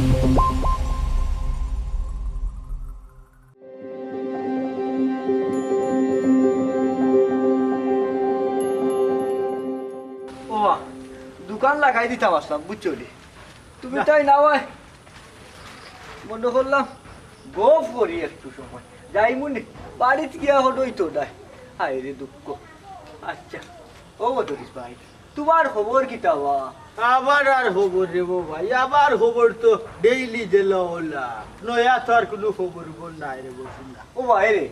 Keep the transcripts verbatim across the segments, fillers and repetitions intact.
ওবা, দোকান লাগাই দিতাম আসলাম, বুঝছো নি? তুমি তাই না ভাই, মনে করলাম গফ করি একটু সময়। যাইমুনি, বাড়িত গিয়া হলোই তো নাই। হায় রে দুঃখ। আচ্ছা, ও মদরিস ভাই, তোমার খবর কিতা বা? আমার আর খবর রে বো ভাই, আমার খবর তো ডেইলি জেলা ওলা। নয়া তো আর কুনু খবর বল নাই রে বো, শুন না। ও ভাই রে,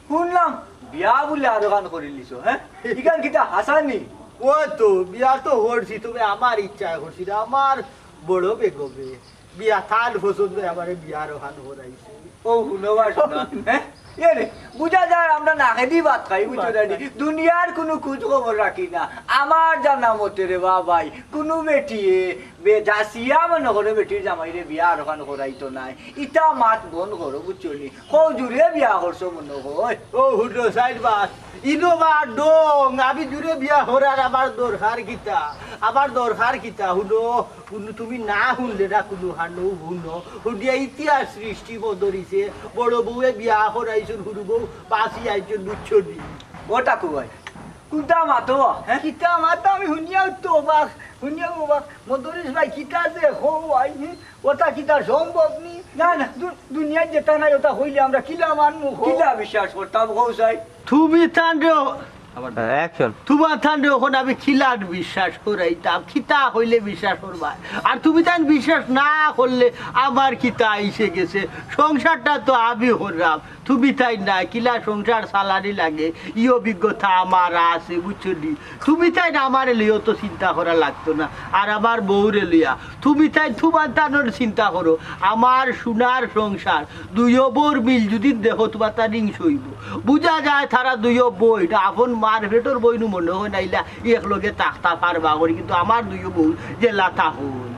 শুনলাম বিয়া বুলে আরোখান করিলিছো, হ্যাঁ? ইখান কিতা হাসানি? ও তো, বিয়া তো করছি, তবে আমার ইচ্ছায় করছি না, আমার বড় বেগমে বিয়া তান পছন্দে আমারে বিয়া আরোখান করাইছে। ও হুনো বা শোনা, হ্যাঁ? এ রে, বুঝা যায় আমরা না খেদি ভাত খাই, বুঝছো না নি? দুনিয়ার কুনু খোঁজ খবর রাখি না। আমার জানা মতে রে বা ভাই, কুনু বেটিয়ে বে-, যা সিয়া মনে করে বেটির জামাইরে বিয়া আরোখান করাইতো নায়। ইতা মাত বন্ধ করো, বুঝছো নি? কও জুরে বিয়া করছো মনে হয়। ও হুনো, সাইড বাস, ইনো বা ডং, আমি জুরে বিয়া করার আমার দরকার কিতা? আমার দরকার কিতা? হুনো, হুনো, তুমি না হুনলে না কুনু হানো, হুনো। হুনিয়া ইতিহাস সৃষ্টি বদলিছে, বড় বউয়ে বিয়া করাইছুন, হুরু বউ বাঁচি আইছুন, বুঝছো নি? ও টাকু ভাই, কুনতা মাতো, হ্যাঁ? কিতা মাতো আমি হুনিয়াও তো অবাক, হুনিয়াও অবাক। মদরিস ভাই, কিতা যে কও আই, হুম? ওটা কিতা সম্ভব নি? না, না। দু-, দুনিয়াত যেটা নাই, ওটা হইলে আমরা কিলা মানমু, কও? কিলা বিশ্বাস করতাম, কও চাই? তুমি তানরে, আবার অ্যাকশন। তোমার তানরে অখন আমি কিলান বিশ্বাস করাইতাম, কিতা হইলে বিশ্বাস করবা? আর তুমি তান বিশ্বাস না করলে আমার কিতা আইছে গেছে? সংসারটা তো আমি করলাম, তুমি তাই না, কিলা সংসার চালানি লাগে, ই অভিজ্ঞতা আমার আছে, বুঝছো নি? তুমি তাই না, আমারে লইয়া তো চিন্তা করা লাগতো না, আর আমার বউরে লইয়া। তুমি তাই তোমার তানোর চিন্তা করো, আমার সোনার সংসার, দুইও বউর মিল যদি দেখো, তোমার তা রিং সইব। বুঝা যায় তারা দুইও বইন, আপন মার পেটর বইনও মনে হয় নাইলা, এক লগে তাকতা পারবা করি, কিন্তু আমার দুইও বউ জেলা তা হই।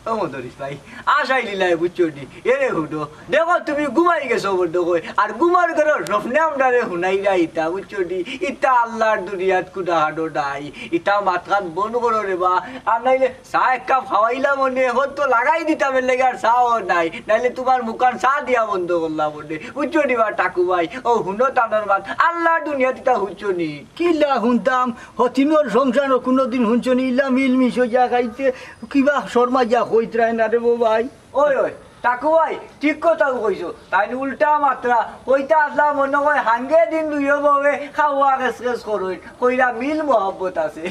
ও মদরিস ভাই, আশাই লীলায় বুঝছো নি? এরে হুনো, দেখো তুমি ঘুমাই গেছো বন্ধ কই, আর ঘুমার ঘরে স্বপ্নে আমরারে হুনাইরা ইতা, বুঝছো নি? ইতা আল্লাহর দুনিয়াত কুনাহানো নাই, ইতা মাতখান বন্ধ করো রে বা, আর নাইলে চা এক কাপ খাওয়াইলাম মনে, এখন তো লাগাই দিতাম এর লাগি আর চাও নাই, নাইলে তোমার মুখান চা দিয়া বন্ধ করলাম মনে, বুঝছো নি বা টাকু ভাই? ও হুনো তানোর মাত, আল্লাহর দুনিয়াত ইতা বুঝছো নি? কিলা হুনতাম, হতিনর সংসারও কুনুদিন হুনছো নি, ইলা মিলমিশ অইয়া খাইতে, কিবা শর্মা গিয়া কইতরায় না রে বো ভাই। ওই, ওই, টাকু ভাই, ঠিক কথাউ কইছো। তাইন উল্টা মাতরা, কইতা আছলা মনো কয় হাঙ্গে দিন দুইও বউয়ে খাওয়া খেস খেস করইন, কইরা মিল মহব্বত আছে।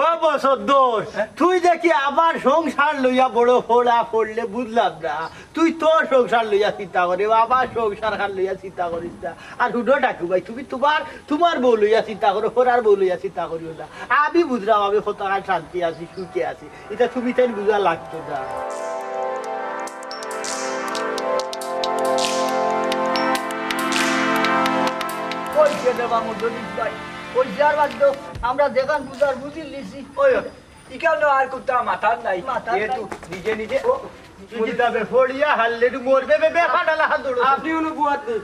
ও বসত দোষ, তুই দেখি আমার সংসার লইয়া বড় ফোড়া ফোড়লে বুঝলাম না। তুই তোর সংসার লইয়া চিন্তা করে, আমার সংসার খান লইয়া চিন্তা করিস না। আর হুনো টাকু ভাই, তুমি তোমার, তোমার বউ লইয়া চিন্তা করো, ফোড়ার বউ লইয়া চিন্তা করিও না। আমি বুঝলাম, আমি কতখান শান্তি আছি, সুখে আছি। ইটা তুমি তাইন বুঝা লাগতো না। কইছে রে বা মদরিস ভাই, কইছে আর বাদ দেও, আমরা যেখান বুঝার বুঝি লিছি। ওই, ওই, ইখানো আর কুন্তা মাতার নাই। মাতার যেহেতু নাই। নিজে নিজে, ও, তুই কিতাবে ফড়িয়া হারলে একটু মরবে, বে, বে, ফাটালা হাত দৌড়ো। আপনি উনি বুয়াত নেই।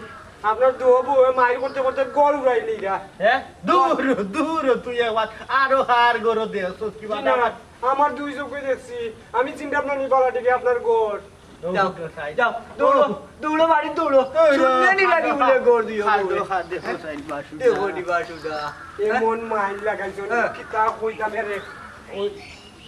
আপনার দুও বউ মাইর করতে করতে ঘর উড়াই নিগা। হ্যাঁ? দূর, দূর, তুই একবার আরো হার গরো দে, সত্যি জি বাবা। না, আমার দুই চোখে দেখছি, আমি চিন্তা আপনার নিপালা টিকে আপনার ঘর। যাও, যাও, দৌড়ো, দৌড়ো, বাড়ি দৌড়ো। ওই রে, শুনলে নি লাগি বলে ঘর দিও, খাদ্য, বলে। খাদ্য, হ্যাঁ? কোথায় বাসুদা? দেখো নি বাসুদা। এমন মাইর লাগাইছো না, হ্যাঁ। কিতা কইতাম রে? ওই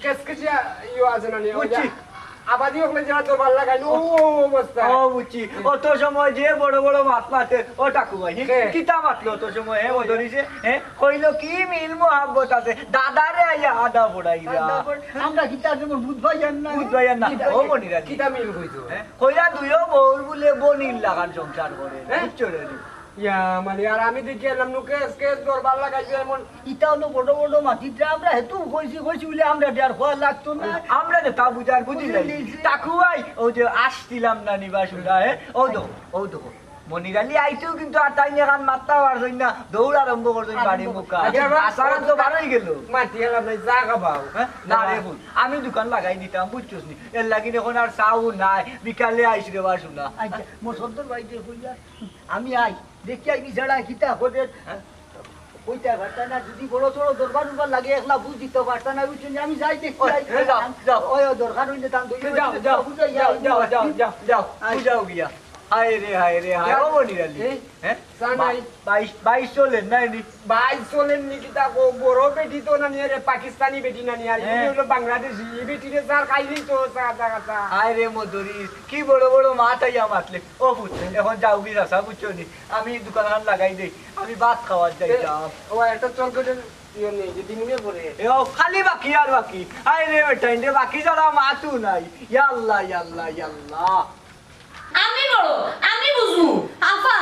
কেসকেসিয়া ইয়ো আছে না নি? ওই যে বুঝছি। আবাদি ওখানে যারা দরবার লাগাইলো, ও, ও অবস্থা। ও বুঝছি। অত সময় যে বড় বড় মাত মাতে, ও টাকু ভাই, হ্যাঁ? কে? কিতা মাতলো অত সময়, হ্যাঁ, ও ধরিছে, হ্যাঁ? কইলো কি মিল মোহাব্বত আছে, দাদারে আইয়া আদা পড়াইরা। আদা পড়-, আমরা কিতা যেমন বুধ ভাই আর না? বুধ ভাই আর না। কিতা ও মিল? মনির আলী। কিতা মিল কইছো? হ্যাঁ? কইরা দুইও বউর বুলে বনির লাখান সংসার করে। হ্যাঁ? বুঝছো রে? ইয়া, মানে, আর আমি দেখি এলাম নু কেস, কেস দরবার লাগাইছে এমন। ইতা অনো বড় বড় মাতিরা, আমরা হেতু কইছি, কইছি বুলে আমরা দেয়ার খোয়া লাগতো না। আমরা যে তা বুঝার বুঝি বুঝি নাই। লিছি। টাকু ভাই, ও যে আসছিলাম না নিবা শুনা, হ্যাঁ? ও দেখো, ও দেখো। মনির আলী আইতেও কিন্তু আর তাইন এখান মাততা পারছইন না, দৌড় আরম্ভ করছইন আরম্ভ বাড়ি মুখা। আচ্ছা, আসারাত তো বারই গেল। মাতি এলাম নাই, চা খাবাও। হ্যাঁ? না রে হুন, আমি দোকান লাগাই দিতাম, বুঝছস নি? এর লাগি এখন আর চাও নাই, বিকালে আইস রে বা শুনা। আচ্ছা, মোর সদ্দর ভাই যে কইলা, আমি আই, দেখি আই বিচারা কিতা করে। হ্যাঁ? কইতা পারতা না, যদি বড় সড় দরবার উরবার লাগে, একলা বুঝ দিতা পারতা না, বুঝছো নি? আমি যাই দেখি, ওই, আই, এ, যাও, যাও। ওই, ওই, দরকার অইলে তাম দই এ, যাও, অইলে যাও, বুঝাই যাও, আই, যাও, যাও, যাও, যাও, আই। বুঝাও গিয়া। হায় রে, হায় রে, হায়, যাও। ও মনির আলী। এ? হ্যাঁ? চা নাই। বা-, বাইশ, বাইশ চলেন, নাই নি? বাইশ চলেন নি কিতা কও, বড় বেটি তো নানি, আরে পাকিস্তানি বেটি নানি, আর হ্যাঁ। ইনি অইলো বাংলাদেশি, ই বেটিরে চা খাইলেই তো চা, চা, চা। হায় রে মদরি, কি বড় বড় মাত আইয়া মাতলে। ও পুত, এখন যাওগি চাচা, বুঝছো নি? আমি দোকান খান লাগাই দেই, আমি ভাত খাওয়ার যাইতাম। ও, একটা চল করে ইয়ে নেই, যে দিন নিয়ে পড়ে। এ, ও, খালি বাকি আর বাকি। আয় রে বেটা, ইন্দে বাকি ছাড়া মাতউ নাই। ইয়াল্লা, ইয়াল্লা, ইয়াল্লা। আমি বড়, আমি বুঝমু। আফা,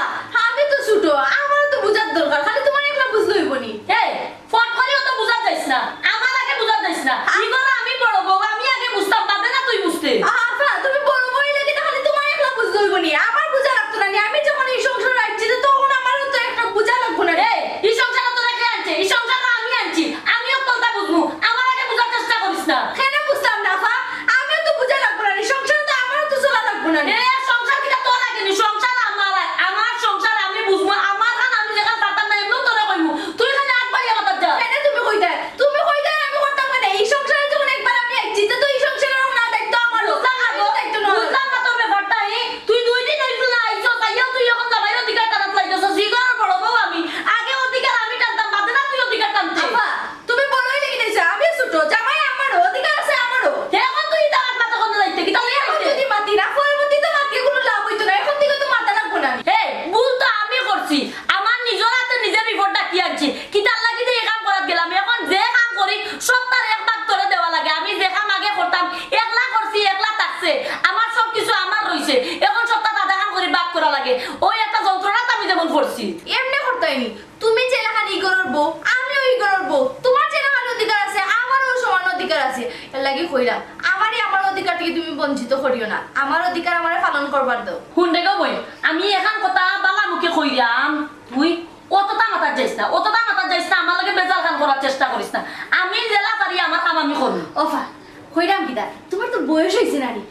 আমি তো ছোট, আমারও তো বুঝার দরকার, খালি তুমার একলা বুঝলে অইবো নি? এই, ফট করি অত বুঝাত যাইস না, আমার আগে বুঝাত যাইস না। আ- ইগর আমি বড় বউ, আমি আগে বুঝতাম, বাদে না তুই বুঝতে। আ-, আফা, তুমি বড় বউ অইলে কিতা খালি তুমার একলা বুঝলে অইবো নি? আমার বুঝা লাগতো না নি? আমি যখন ই সংসারো আইছি, তে তখন আমারও তো একটা বুঝা লাগবো না নি? এই, ই সংসারো তোরে কে আনছে? ই সংসারো আমি আনছি, আমি অকলতা বুঝমু, আমার আগে বুঝার চেষ্টা করিস না। কেনে বুঝতাম না, আফা? আমিও তো বুঝা লাগবো না নি? সংসারো তো আমারও তো চলা লাগবো না নি? এ, সংসার কিতা তোর লাগে নি? সংসার আমার, আমার সংসার আমি বুঝমু, আমার খান আমি যেখান পারতাম না, এমনেও তোরে কইমু। তুই খালি আগ বাড়িয়া মাতস যা। কেনে তুমি কইতায়? তুমি কইতায় আমি করতাম কেনে? ই সংসারো যখন একবার আমি আইছি, তে তো ই সংসারো না দায়িত্ব আমারও। বুঝলাম না গো, দায়িত্ব না। বুঝলাম না তোর ব্যাপারটা, এ? তুই দুই দিন অইলো না আইছস, আইয়াও তুই এখন জামাইর অধিকার টানাত লাগছস। ই ঘরর বড় বউ আমি, আগে অধিকার আমি টানতাম, বাদে না তুই অধিকার টানতে। আফা, তুমি বড় অইলে কিতা অইছে? আমি ছোট, জামাই আমারও, অধিকার আছে আমারও। এখন তুই ইতা মাত মাতে কোন দায়িত্বে? কিতা অইছে? এখন যদি মাতি না, পরবর্তীতে মাতিয়া কুনু লাভ অইতো না, এখন থাকি তো মাতা লাগবো না। হে, ভুল তো আমি করছি, আমার নিজর আতে নিজে বিপদ ডাকি আনছি। কিতার লাগি যে ই কাম করাত গেলাম, এখন যে কাম করি সবতার এক ভাগ তোরে দেওয়া লাগে। আমি যে কাম আগে করতাম, একলা করছি, একলা থাকছে, আমার সব কিছু আমার রইছে, এখন সবতা দাদা কাম করি ভাগ করা লাগে। ওই একটা যন্ত্রণাত আমি যেমন পড়ছি। এমনে করতায় নি, তুমি যেলাখান ই ঘরর বউ, আমিও ই ঘরর বউ। তুমার যেলাখান অধিকার আছে, আমারও সমান অধিকার আছে। এর লাগি কইরাম, আমারে আমার অধিকার থাকি তুমি বঞ্চিত করিও না। আমার অধিকার আমারে পালন করবার দেও। হুন রে গো বইন, আমি এখান কথা বালা মুখে কইরাম, তুই অততা মাতাত যাইস না, অততা মাতাত যাইস না, আমার লগে বেজাল খান করার চেষ্টা করিস না। আমি যেলা পারি আমার কাম আমি করমু। ওফা, কইরাম কিতা, তুমার তো বয়স অইছে না নি,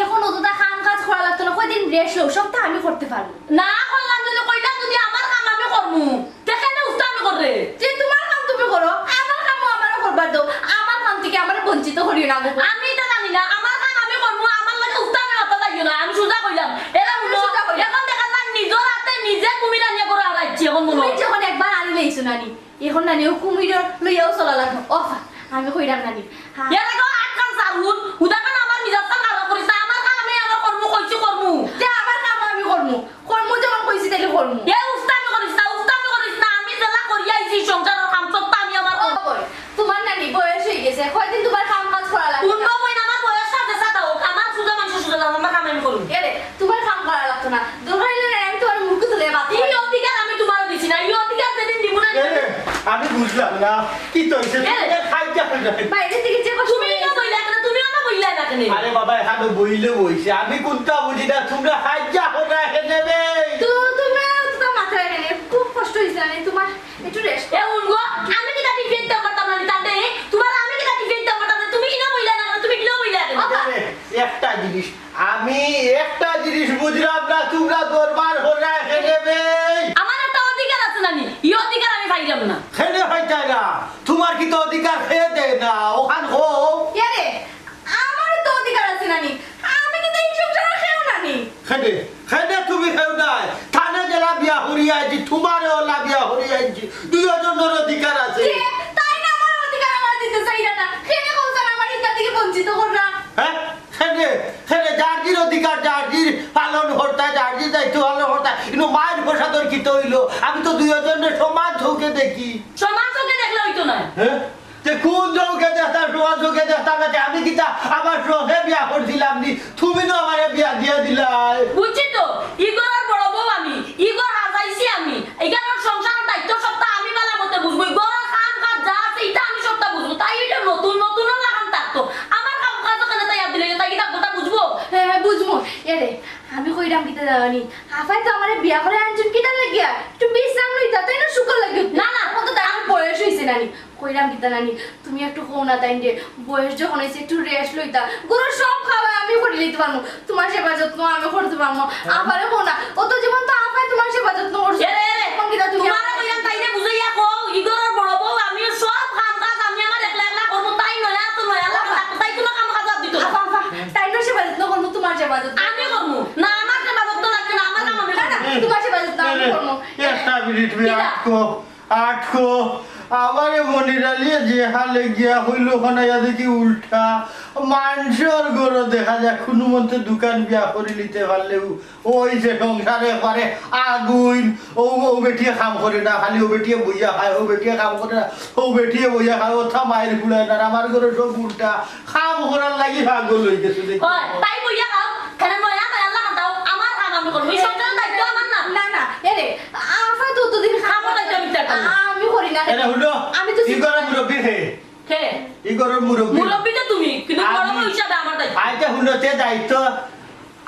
এখন অততা কাম কাজ করা লাগতো না, কয়দিন rest লও, সবতা আমি করতে পারমু। না করলাম যদি, কইলাম যদি আমার কাম আমি করমু, তে কেনে উস্তামি কররে? যে তুমার কাম তুমি করো, আমার কামও আমারে করবার দেও, আমার কাম থাকি আমারে বঞ্চিত করিও না গো। আমি ইতা জানি না, আমার কাম আমি করমু, আমার লগে উস্তামি মাততে যাইও না, আমি সুজা কইলাম। এরা হুনো, সুজা কইলাম। এখন দেখা যার নিজর আতে নিজে কুমির আনিয়া করে হারাইছি, এখন মনে তুমি হয়। যখন একবার আনি লইছো না নি, এখন নানি ও কুমির লইয়াও চলা লাগবো। ওফা, আমি কইরাম নানি। হ্যাঁ। এর আগেও আটকান সার হুন, হুদাখান আমার মিজাজটা খারাপ করিস না। আমার কাম আমি আমার করমু, কইছি করমু। যে আমার কাম আমি করমু। করমু যখন কইছি তাইলে করমু। এ উস্তামি করিস না, উস্তামি করিস না। আমি যেলা করিয়া আইছি সংসারর কাম সবতা আমি আমার করমু। ওই, তুমার নানি বয়স অই গেছে, কয়দিন তুমার কাম কাজ করা লাগবো না। হুনবো বইন, আমার বয়স সাথে সাথে হোক, আমার সুজা মানুষের সুজা লাগবো, আমার কাম আমি করমু। এরে, তুমার কাম করা লাগতো না। দরকার অইলে না, আমি তুমার মুখ তুলে বাদ ই অধিকার আমি তুমারে দিছি না। ই অধিকার যেদিন দিমু না, এ, আমি বুঝলাম না। কিতা অইছে? এ। তুমি খাইতে হবে না। বাইরে থাকি যে কষ্ট তুমি অইছে। ইনো বইলা কেনে? তুমি ইনো বইলা না কেনে? আরে বাবা, এখানো বইলে বইছে। আমি কুন্তা বুঝি না। তুমরা খাইতে হবে না এখানে রে। তো তুমরা তো মাথায় কেনে? খুব কষ্ট অইছে না, তুমার একটু rest। এ উনগো, আমি কিতা defend করতাম না, তাতে? তুমার আমি কিতা defend করতাম না? তুমি ইনো বইলা না, তুমি ইনো বইলা কেনে? ওবা। আরে, একটা জিনিস, আমি একটা জিনিস বুঝলাম না, তুমরা দরবার হরা খেলে বে। আমার একটা অধিকার আছে না নি? ই অধিকার আমি পাইলাম না। খেলে হইতে না, তুমার কিতা অধিকার খেয়ে দে না, ওখান হো। ইয়ারে, আমার তো অধিকার আছে না নি? আমি কিতা ই সংসারর কেউ না নি? খেলে, খেলে তুমি কেউ নাই। থানে গেলা বিয়া হরিয়া আইছি, তুমারে ওলা বিয়া হরিয়া আইছি। দুইজনর অধিকার আছে। কে? তাইন আমার অধিকার আমারে দিতে চাইরা না। কেনে কইছইন আমারে ইতা থাকি বঞ্চিত কররা? হ্যাঁ? খেলে, খেলে, যার জির অধিকার, যার জির পালন করতা, যার জির দায়িত্ব পালন করতা। কিন্তু মায়ের প্রসাদর কিতা অইলো? আমি তো দুইজনরে সমান চোখে দেখি। সমান চোখে দেখলে অইতো না। হ্যাঁ? তে কোন চোখে দেখতাম, সমান চোখে দেখতাম না? তে আমি কিতা আমার শখে বিয়া করছিলাম নি? তুমি তো আমারে বিয়া দিয়া দিলায়। বুঝছি তো, ই ঘরর বড় বউ আমি, ই ঘর হাজাইছি আমি, ই ঘরর সংসারর দায়িত্ব সবটা আমি ভালা মতে বুঝমু, ই ঘরর কাম কাজ যা আছে ইতা আমি সবটা বুঝমু। তাই ইটা নতুন নতুন লাখান থাকতো, আমার কাম কাজ ওখানে তাই আর দিলে তাই কিতা কথা বুঝবো? হ্যাঁ, হ্যাঁ, বুঝমু। এরে, আমি কইরাম কিতা জানো নি? আফায় তো আমারে বিয়া করাই আনছইন কিতার লাগিয়া? একটু বিশ্রাম লইতা, তাই না? সুখর লাগি। না, না। এখন তো তার বয়স অইছে না নি। কইরাম কিতা নানি, তুমি একটু কও না তাইনরে, বয়স যখন অইছে একটু rest লইতা, ঘরর সব কাম আমি করি লইতে পারমু, তুমার সেবা যত্ন আমি করতে পারমু। আফারে কও না, অত জীবন তো আফায় তুমার সেবা যত্ন করছে। এরে, এরে, এখন কিতা তুমি তুমারে কইরাম তাইরে বুঝাইয়া কও, ই আটকো, আটকো। আমারে মনির আলীয়ে যে হালে গিয়া কইলো, অখান আইয়া দেখি উল্টা। মানষর ঘরো দেখা যায় কুনুমন্তে দুইখান বিয়া করিলিতে পারলেউ অউ যে সংসার একবারে আগুইন। অউ, অউ বেটিয়ে কাম করে না, খালি অউ বেটিয়ে বইয়া খায়, অউ বেটিয়ে কাম করে না, অউ বেটিয়ে বইয়া খায়, অতা মাইর কুলায় না, আমার ঘরো সব উল্টা। কাম করার লাগি পাগল অইগেছে দেখি। অয়, তাই বইয়া খাও, কেনে নয়া নয়া লাগাতাও, আমার কাম আমি করমু, ই সংসারর দায়িত্ব আমার না। না, না, এরে, আফা তো অতদিন কামর দায়িত্ব আমি করতাম না। আমি করি না। এরে হুনো, আমি তো ই ঘরর মুরব্বি কে? কে? ই ঘরর মুরব্বি। মুরব্বি তো তুমি, কিন্তু বড় আমি। বউ হিসাবে আমার দায়িত্ব। আচ্ছা হুনো, তে দায়িত্ব,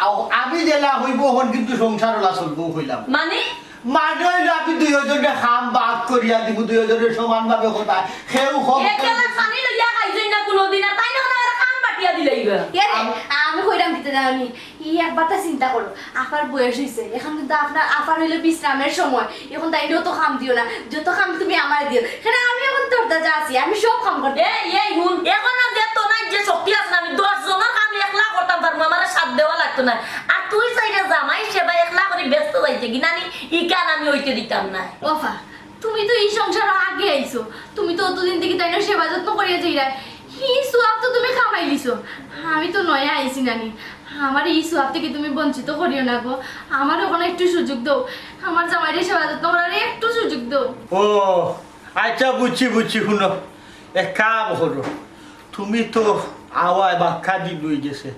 আও, আমি যেলা কইমু অখন কিন্তু সংসার অলা চলবো কইলাম। মানে? মানে অইলো আমি দুইওজনরে কাম ভাগ করিয়া দিমু, দুইওজনরে সমানভাবে করবা। কেউ কম একলা খানি লইয়া খাইছইন না কুনুদিন, আর তাইন অখন আমারে কাম বাটিয়া দিলাইবা। এরে, আমি কইরাম দিতে না আমি। ই একবারতা চিন্তা করো, আফার বয়স অইছে, অখন কিন্তু আপনার আফার অইলো বিশ্রামর সময়, অখন তাইনরেও তো কাম দিও না, যত কাম তুমি আমারে দিও। কেনে আমি অখন তরতাজা আছি, আমি সব কাম করতাম। এই, এই, হুন, অখন না যে তো নাই যে শক্তি আছে না, আমি দশ জনর কাম একলা করতাম পারমু, আমারে সাথ দেওয়া লাগতো না। আর তুই চাইলে জামাই সেবা একলা করি ব্যস্ত যাইতে কি নানি, ইখান আমি অইতে দিতাম না। ওফা, তুমি তো ই সংসারো আগে আইছো, তুমি তো অতদিন থাকি তাইনর সেবা যত্ন করিয়া যাইরায়, ই সওয়াব তো তুমি কামাইলিছো। আমি তো নয়া আইছি নানি, আমারে ই সওয়াব থাকি তুমি বঞ্চিত করিও না গো। আমারে অখন একটু সুযোগ দেও, আমার জামাইরে সেবা যত্ন করার একটু সুযোগ দেও। ও, আচ্ছা, বুঝছি, বুঝছি। হুনো, এক কাম করো, তুমি তো আওয়ায় বাক্কা দিন অইগেছে,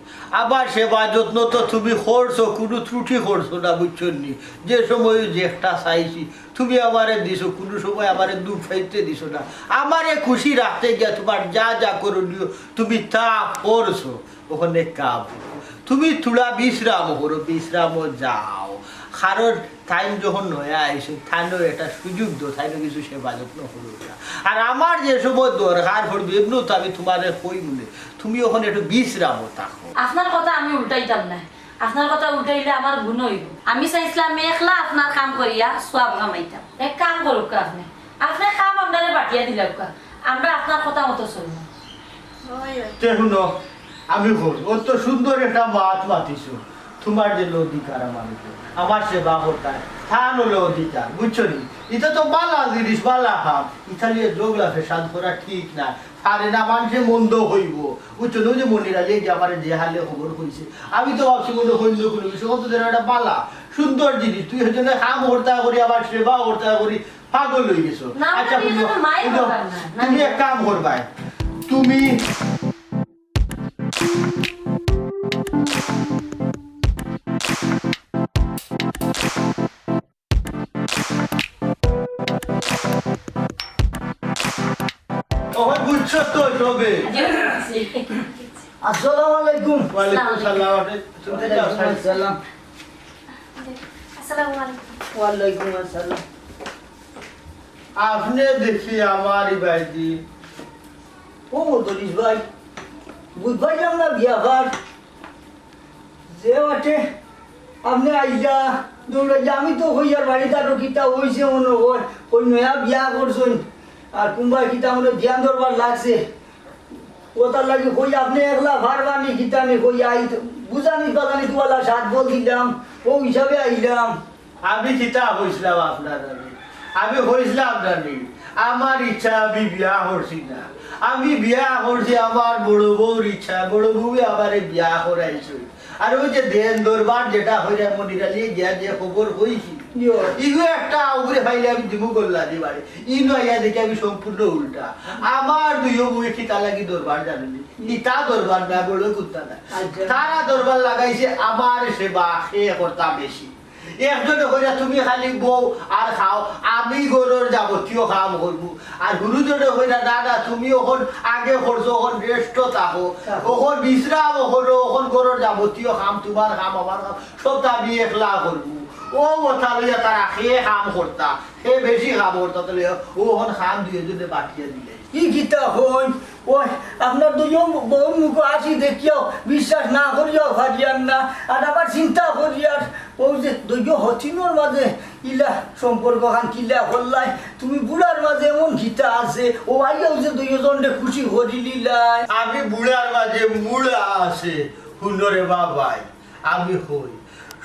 আবার সেবা যত্ন তো তুমি করছো, কুনু ত্রুটি করছো না, বুঝছো নি? যে সময় যেটা চাইছি, তুমি আমারে দিছো, কুনু সময় আমারে দুঃখ পাইতে দিছো না। আমারে খুশি রাখতে গিয়া তুমার যা যা করণীয়, তুমি তা করছো। অখন এক কাম করো, তুমি থুড়া বিশ্রাম করো, বিশ্রামো যাও। কারণ তাইন যখন নয়া আইছইন, তাইনরে একটা সুযোগ দেও, তাইনর কিছু সেবা যত্ন করো। আর আমার যে সময় দরকার পড়বো, এমনেও তো আমি তুমারে কইমুনে, তুমি অখন একটু বিশ্রামো থাকো। আপনার কথা আমি উল্টাইতাম না। আপনার কথা উল্টাইলে আমার গুনা অইবো। আমি চাইছিলাম আমি একলা আপনার কাম করিয়া সওয়াব কামাইতাম। এক কাম করউক্কা আপনে, আপনে কাম আমরারে বাটিয়া দিলাউক্কা, আমরা আপনার কথা মতো চলমু। তে হুনো, আমি কই, অত সুন্দর একটা মাত মাতিছো, তুমার যেলা অধিকার আমার উপরে, আমার সেবা করতায়, তান অইলো অধিকার, বুঝছো নি? ইটা তো বালা জিনিস, বালা কাম, ইতা লইয়া ঝগড়া ফেসাদ করা ঠিক না। পারে না, মানষে মন্দ কইবো। বুঝছো না, অউ যে মনির আলীয়ে যে আমারে যে হালে খবর কইছে, আমি তো ভাবছি মনে অইন্য কুনু বিষয়, অত যেন একটা বালা, সুন্দর জিনিস। তুই হেজন্য কাম করতা করি, আবার সেবা করতা করি, পাগল অইগেছো। না, আচ্ছা, না, হুনো, এটা তো মায়ের হুনো, ব্যাপার না। না, তুমি না। এক কাম করবায়, তুমি অখন বুঝছো তো তবে? জি, বুঝছি। আসসালামু আলাইকুম। ওয়ালাইকুম সালাম। তুমি যাও, ওয়ালাইকুম আসসালাম। আসসালামু আলাইকুম। ওয়ালাইকুম আসসালাম। আপনে দেখি আমারই ভাইজি। ও মদরিছ ভাই, বুঝবায় না আমরা বিয়া কর। যে বাটে আপনে আইলা, দৌড়াইলা, আমি তো কইয়ার বাড়িত আরো কিতা অইছে মনো অয়, কই নয়া বিয়া করছইন, আর কুনবায় কিতা মনো ধ্যান দরবার লাগছে, অতার লাগি কই আপনে একলা পারবা নি কিতা নি কই আই, বুঝানি বাজানি তুয়ালা সাত বল দিলাম, অউ হিসাবে আইলাম। আমি কিতা কইছলাম আপনারে? আমি কইছলাম না নি, আমার ইচ্ছা আমি বিয়া করছি না। আমি বিয়া করছি আমার বড় বউর ইচ্ছা, বড় বউয়ে আমারে বিয়া করাইছইন। আর অউ যে ধ্যান দরবার যেটা কইরা মনির আলীয়ে গিয়া যে খবর কইছি, ইয়ো। ইগু একটা উগরে পাইলে আমি দিমু গল্লা দি বাড়ি। ইনো আইয়া দেখি আমি সম্পূর্ণ উল্টা। আমার দুইও বউয়ে কিতা লাগি দরবার জানো নি? ইতা দরবার না, বড় কুত্তা না। আচ্ছা। তারা দরবার লাগাইছে আমার সেবা, হে করতা বেশি। একজনে কইরা, "তুমি খালি বও আর খাও, আমি ঘরর যাবতীয় কাম করমু।" আর হুরুজনে কইরা, "না, না, তুমি অখন আগে করছো, অখন rest থাকো, থাকো। অখন বিশ্রাম করো, অখন ঘরর যাবতীয় কাম, তুমার কাম, আমার কাম, সবতা আমি একলা করমু।" অউ কথা লইয়া তারা হে কাম করতা, হে বেশি কাম করতা, তাইলে অউ অখন কাম দুইওজনে বাটিয়া দিলে। ই কিতা কইন? ওই, আপনার দুইও বউর মুখো হাসি দেখিয়াও বিশ্বাস না করিয়াও পারিয়ার না। আর আবার চিন্তা করিয়ার, অউ যে দুইও হতিনর মাঝে ইলা সম্পর্কখান কিলা করলায়, তুমি বুড়ার মাঝে এমন কিতা আছে, অউ আইয়াও যে দুইওজনরে খুশি করিলিলায়। আমি বুড়ার মাঝে মুড়া আছে, হুনো রে বাবাই, আমি কই,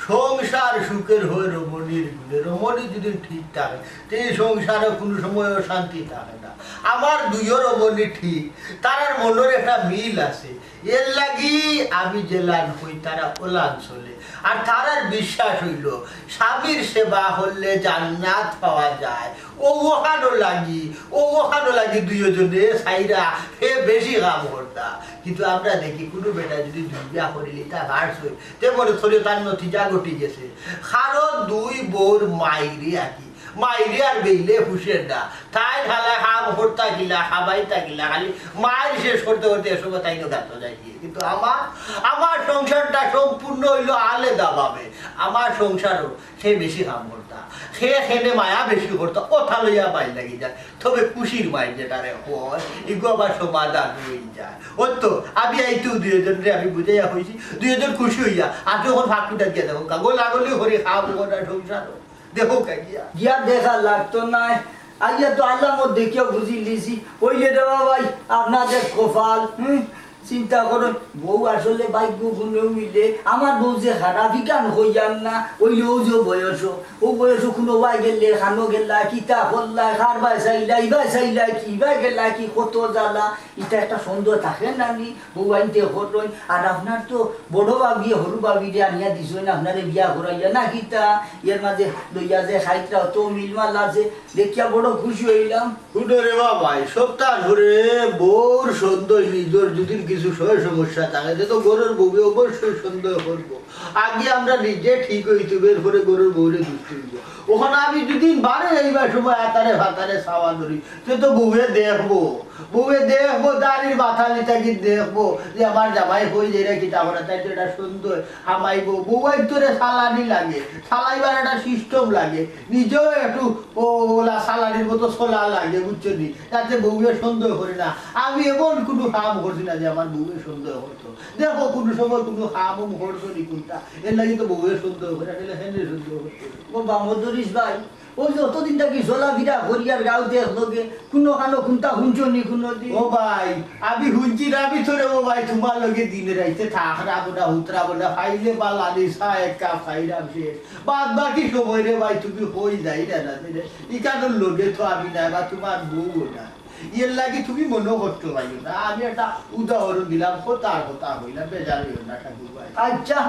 সংসার সুখের হয় রমণীর গুণে। রমণী যদি ঠিক থাকে, তে এই সংসারে কোনো সময় অশান্তি থাকে না। আমার দুইও রমণী ঠিক, তারার মনের একটা মিল আছে। এর লাগি আমি যেলান হই, তারা ওলান চলে। আর তারার বিশ্বাস হইল, স্বামীর সেবা করলে জান্নাত পাওয়া যায়। ও ওখানো লাগি, ও ওখানো লাগি দুইজনে সাইরা হে বেশি কাম করতা। কিন্তু আমরা দেখি কোনো বেটা যদি দুই বিয়া করিলি, তা ভার্স হই, তে মনে করি তার নতিজা ঘটি গেছে। কারণ দুই বউর মাইরে আর কি, মাইরে আর বেইলে হুশের না। তাই ঢালা কাম করতা গিলা, খাবাইতা গিলা, খালি মাইর শেষ করতে করতে এসব তাই গাত যায় গিয়ে। কিন্তু আমার, আমার সংসারটা সম্পূর্ণ হইল আলাদা ভাবে। আমার সংসারও সে বেশি কাম করতা, সে খেনে মায়া বেশি করতা, ওঠা লইয়া মাইর লাগি যায়। তবে খুশির মাইর যেটা রে হয়, এগু আবার সমাধান হয়ে যায়। ওই তো, আমি এই তো দুইজনরে আমি বুঝাইয়া হইছি, দুইজন খুশি হইয়া, আর যখন ফাঁকুটা গিয়া দেখো, কাগজ লাগলে হরি খাওয়া বোনা সংসার, দেখো কা গিয়া। গিয়া দেখা লাগতো না। আইয়া তো আল্লাহ মত দেখিয়া বুঝি লিছি। ওই যে রে বাবাই, আপনাদের কপাল, হুম? চিন্তা করো, বউ আসলে ভাগ্য গুণেও মিলে। আমার বউ যে খারাপ, ইখান হইয়ার না, ওই ও যে বয়স, ও বয়স কোনো বাই গেলে, খানো গেলা, কিতা করলা, কার বাই চাইলা, ইবাই চাইলা কি, ইবাই গেলা কি, কত জ্বালা। ইটা একটা সন্দেহ থাকে না নি? বউ আনতে করইন। আর আপনার তো বড় ভাবিয়ে হরু ভাবিরে আনিয়া দিছইন, আপনারে বিয়া করাইয়া না কিতা? এর মাঝে লইয়া যে খাইতরা অত মিলমাল আছে, দেখিয়া বড় খুশি হইলাম। হুনো রে বাবাই, সপ্তাহ ধরে বউর সন্দেহ নিজের যদি কিছু সয় সমস্যা থাকে, তে তো ঘরের বউয়ে অবশ্যই সন্দেহ করবো। আগে আমরা নিজে ঠিক হইতে হবে, এরপরে ঘরের বউরে দুষ দিব। ওখানে আমি দুদিন বারে এইবার সময় আতারে ফাতারে চাওয়া ধরি, তে তো বউয়ে দেখবো, বউয়ে দেখবো, দাড়ির মাথা নিতা কি দেখবো যে আমার জামাই হই যে রে কিতা করে, তাই তো এটা সন্দেহ হামাইবো। বউ একজনে চালানি লাগে, চালাইবার একটা সিস্টেম লাগে, নিজেও একটু ও ওলা চালানির মতো চলা লাগে, বুঝছো নি? যাতে বউয়ে সন্দেহ করে না। আমি এমন কোনো কাম করছি না যে আমার বউয়ে সন্দেহ করতো। দেখো, কোনো সময় কোনো কামও করছো নি কোনটা, এর লাগি তো বউয়ে সন্দেহ করে, আসলে হেনে সন্দেহ করতো। ও বামদরিস ভাই, ওই যে অতদিন থাকি চলাফেরা করি আর গাঁওতে একলগে, কোনো কানো কোনটা শুনছো নি কোনো দিন? ও ভাই, আমি শুনছি না, আমি তোরে ও ভাই, তোমার লগে দিনে রাইতে থাকরাম না, হুতরাম না, খাইলে বালা নি, চা এক কাপ খাইলাম শেষ। বাদ বাকি সময় রে ভাই, তুমি কই যাই না, না, না, ইকানোর লগে তো আমি না, বা তোমার বউও না। এর লাগি তুমি মনে করতে পারিও না। আমি একটা উদাহরণ দিলাম, কথা আর কথা হইলাম, বেজার হইও না ঠাকুর ভাই। আচ্ছা,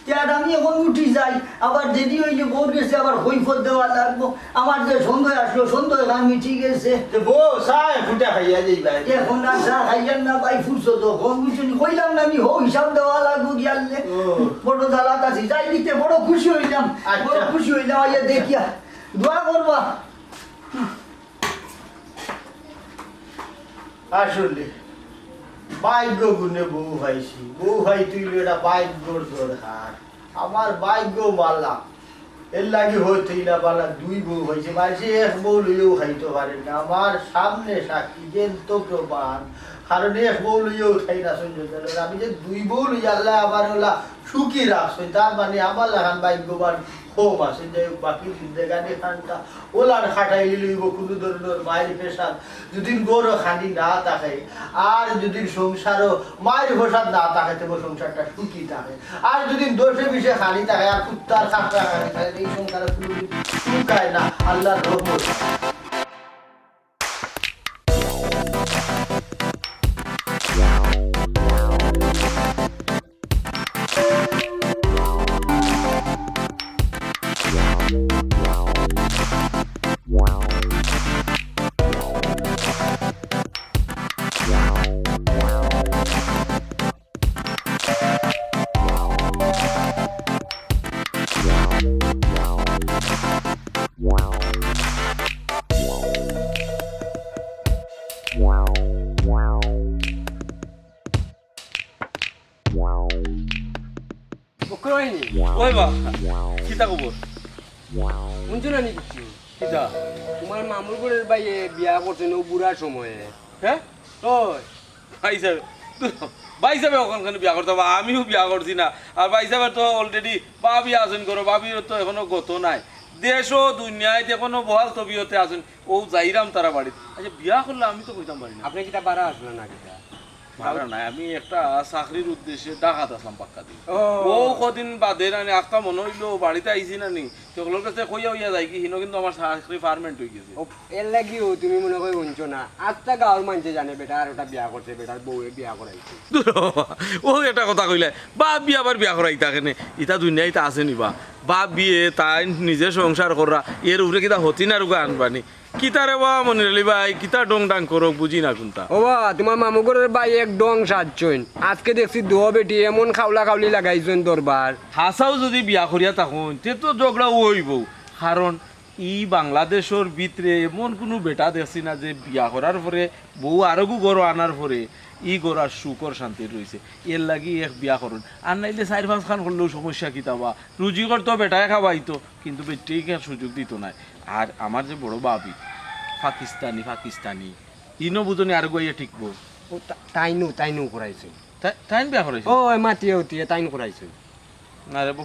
তে আর আমি এখন উঠি যাই, আবার দেরি হইলে বউর গেছে আবার কৈফত দেওয়া লাগবো। আমার যে সন্দেহ আসলো, সন্দেহ আমি ঠিক আছে। তে বউ, চা ফুটা খাইয়া যাই ভাই। এখন আর চা খাইয়ার না ভাই, ফুরসত তো কম, বুঝছো নি? কইলাম না আমি, হো হিসাব দেওয়া লাগবো গিয়ালে। ও। বড় জ্বালাত আছি, যাই দিতে বড় খুশি হইলাম, আচ্ছা। বড় খুশি হইলাম, আইয়া দেখিয়া দোয়া করবা। আসলে ভাগ্য গুণে বউ পাইছি, বউ পাইতে অইলে এটা ভাগ্যর দরকার। আমার ভাগ্য বালা, এর লাগি হয়তো ইলা বালা দুই বউ পাইছি। মানষে এক বউ লইয়াও খাইতে পারে না, আমার সামনে সাক্ষী, জ্যান্ত প্রমাণ। কারণ এক বউ লইয়াও খাই না সহ্য করে। আমি যে দুই বউ লইয়া আল্লাহ আমার ওলা সুখী রাখছইন, তার মানে আমার লাখান ভাগ্যবান কম আছে। যাই হোক, বাকি জিন্দেগানি খানটা ওলার খাটাইলে লইব কোনো ধরনের মায়ের পেশাল। যদি গরো খানি না থাকে, আর যদি সংসারও মায়ের প্রসাদ না থাকে, তবে সংসারটা সুখী থাকে। আর যদি দশে বিশে খানি থাকে, আর কুত্তার খাটরা খানি থাকে, এই সংসারে কোনোদিন সুখ হয় না। আল্লাহর রহমত। বকরবাহিনী। ওই বা, কিতা খবর? শুনছো না নি কিচ্ছু? কিতা? তোমার মামুর ঘরের ভাইয়ে বিয়া করছে না, ও বুড়া সময়ে। হ্যাঁ? ওই। ভাই সাহেব, ভাই সাহেব ওখানখানে বিয়া করতে হবে, আমিও বিয়া করছি না। আর ভাই সাহেবের তো already ভাবি আছেন ঘরো, ভাবির তো এখনো গত নাই। দেশও দুনিয়ায় এখনো বহাল তবিয়তে আছেন। ও যাইরাম তারা বাড়িত। আচ্ছা, বিয়া করলে আমি তো কইতাম পারি না। আপনি কিতা বারা আসলেন না কিতা? ভাড়া নাই, আমি একটা চাকরির উদ্দেশ্যে ঢাকাত আছলাম পাক্কা দিন। ও। ও কদিন বাদে নানি আখতা মনো অইলো বাড়িত আইছি নানি, তে অগুর কাছে কইয়া অইয়া যাইগি, হিনো কিন্তু আমার চাকরি permanent অইগেছে। ও, এরলাগিউ তুমি মনো কয় হুনছো না, আস্তা গাঁওর মানষে জানে বেটার ওটা বিয়া করছে, বেটার বউয়ে বিয়া করাইছে। দুরো বাবা, অউ একটা কথা কইলায়, বাপ বিয়া আবার বিয়া করাইতা কেনে? ইতা দুনিয়াত আছে নি বা? বাপ বিয়ে তাইন নিজে সংসার কররা, এর উপরে কিতা হতিন আর উগা আনবানি? কিতা রে বা মনির আলী ভাই, কিতা ডং ডাং করো, বুঝি না কুনতা। ও বা, তুমার মামু ঘরর ভাই এক ডং সাজছইন। আজকে দেখছি দুও বেটি এমন খাওলা খাওলি লাগাইছইন দরবার। হাছাউ যুদি বিয়া করিয়া থাকইন, তে তো ঝগড়া অইবউ। কারণ ই বাংলাদেশর ভিতরে এমন কুনু বেটা দেখছি না যে বিয়া করার পরে বউ আরগু ঘরো আনার পরে ই ঘর আর সুখ আর শান্তিত রইছে। এরলাগি এক বিয়া করইন। আর নাইলে চাইর পাঁচ খান করলেও সমস্যা কিতা বা? রুজি করতো বেটায় খাওয়াইতো। কিন্তু বেটিয়ে ইখান সুযোগ দিতো নায়। আর আমার যে বড় ভাবি, পাকিস্তানি, পাকিস্তানি, ইনো বুঝো নি আরগু আইয়া টিকবো। ও, তা-, তাইনউ, তাইনউ করাইছে। তাই-, তাইন বিয়া করাইছে? ও, এ মাতিয়ে উতিয়ে তাইন করাইছে। না রে বউ,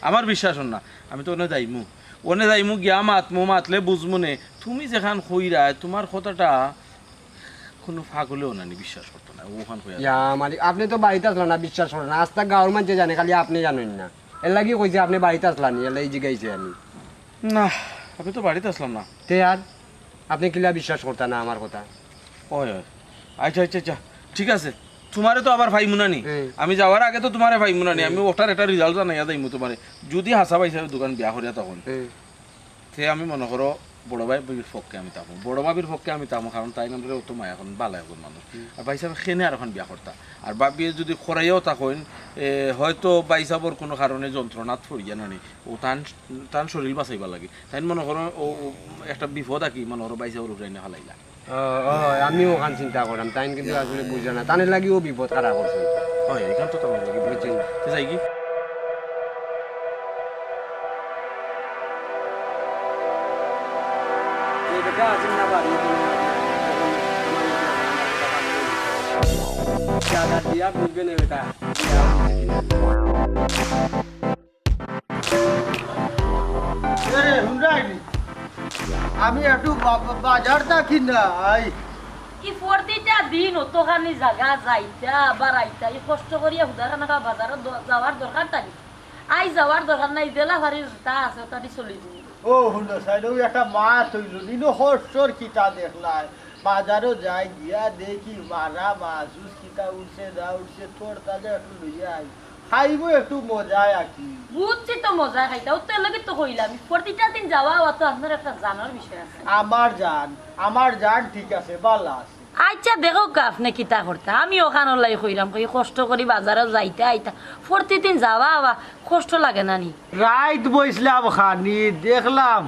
আমার বিশ্বাস অর না। আমি তো অনে যাইমু, অনে যাইমু, গিয়া মাতমু, মাতলে বুঝমু নে। তুমি যেখান কইরায়, তুমার কথাটা কুনু পাগলেও নানি বিশ্বাস করতো নায়, অখান কইয়া। ইয়া মালিক, আপনে তো বাড়িত আছলা না, বিশ্বাস করইন না। আস্তা গাঁওর মানষে জানে, খালি আপনে জানইন না। এরলাগি কইছি আপনে বাড়িত আছলা নি, এরলাগি জিগাইছি আমি। না, আমি তো বাড়িত আছলাম না। তে আর আপনে কিলা বিশ্বাস করতা না আমার কথা? অয়, অয়। আইচ্ছা, আইচ্ছা, আইচ্ছা। ঠিক আছে। তুমারে তো আবার পাইমু না নি। হুম। আমি যাওয়ার আগে তো তুমারে পাইমু না নি। হুম। আমি ওটার একটা result জানাইয়া যাইমু তুমারে। যুদি হাছা পাইছা দোকান বিয়া করিয়া তখন। হুম। তে আমি মনো করো বড় ভাবির পক্ষে আমি থাকমু। বড় ভাবির পক্ষে আমি থাকমু, কারণ তাইন আমরারে অত মায়া করইন, ভালা একজন মানুষ। হুম। আর ভাইসাবে কেনে আরোখান বিয়া করতা। আর ভাবিয়ে যুদি করাইয়াও থাকইন, এ, হয়তো ভাইসাবর কুনু কারণে যন্ত্রণাত পড়িয়া নানি। ও তান, তান শরীর বাঁচাইবার লাগি। তাইন মনো করো, ও, ও একটা বিপদ আর কি, মনো করো ভাইসাবর উপরে আইনা ফালাইলা। ও, ও, আমিও অখান চিন্তা করলাম। তাইন কিন্তু আসলে বুঝরা না। তান লাগিও বিপদ খাড়া করছে। অয়, ইখান তো তুমার লাগি বিপদ। বুঝছি। তে যাইগি? এ বেটা, আসেন না বাড়ি। টাকা দিয়া বুঝবে না বেটা। এরে, হুনরায়নি? আমি একটু বা-, বা-, বাজার থাকি নাই। ই পরতিটা দিন অতখানি জাগা যাইতা, আবার আইতা, ই কষ্ট করিয়া হুদাখান বাজারো দ-, যাওয়ার দরকার তা নি? আইজ যাওয়ার দরকার নাই, যেলা পারি যেতা আছে, অতাদি চলি যাই। ও, হুনো চাইন, অউ একটা মাত অইলো, নিনো কষ্টর কিতা দেখলায়, বাজারো যাই গিয়া দেখি মারা মাছ উছ কিতা উঠছে না উঠছে, তরতাজা একটু লইয়া আই। খাইমু একটু মজায় আর কি। বুঝছি তো মজায় খাইতা, অউ তো এরলাগি তো কইলাম। পরতিটা দিন যাওয়া আওয়া তো আপনার একটা জানর বিষয় আছে। আমার জান, আমার জান ঠিক আছে, ভালা আছে। আইচ্ছা, দেখউক্কা আপনে কিতা করতা। আমি অখানর লাগি কইলাম, কই কষ্ট করি বাজারো যাইতা আইতা। পরতিদিন যাওয়া আওয়া কষ্ট লাগে না নি? রাইত বইছলাম খানি, দেখলাম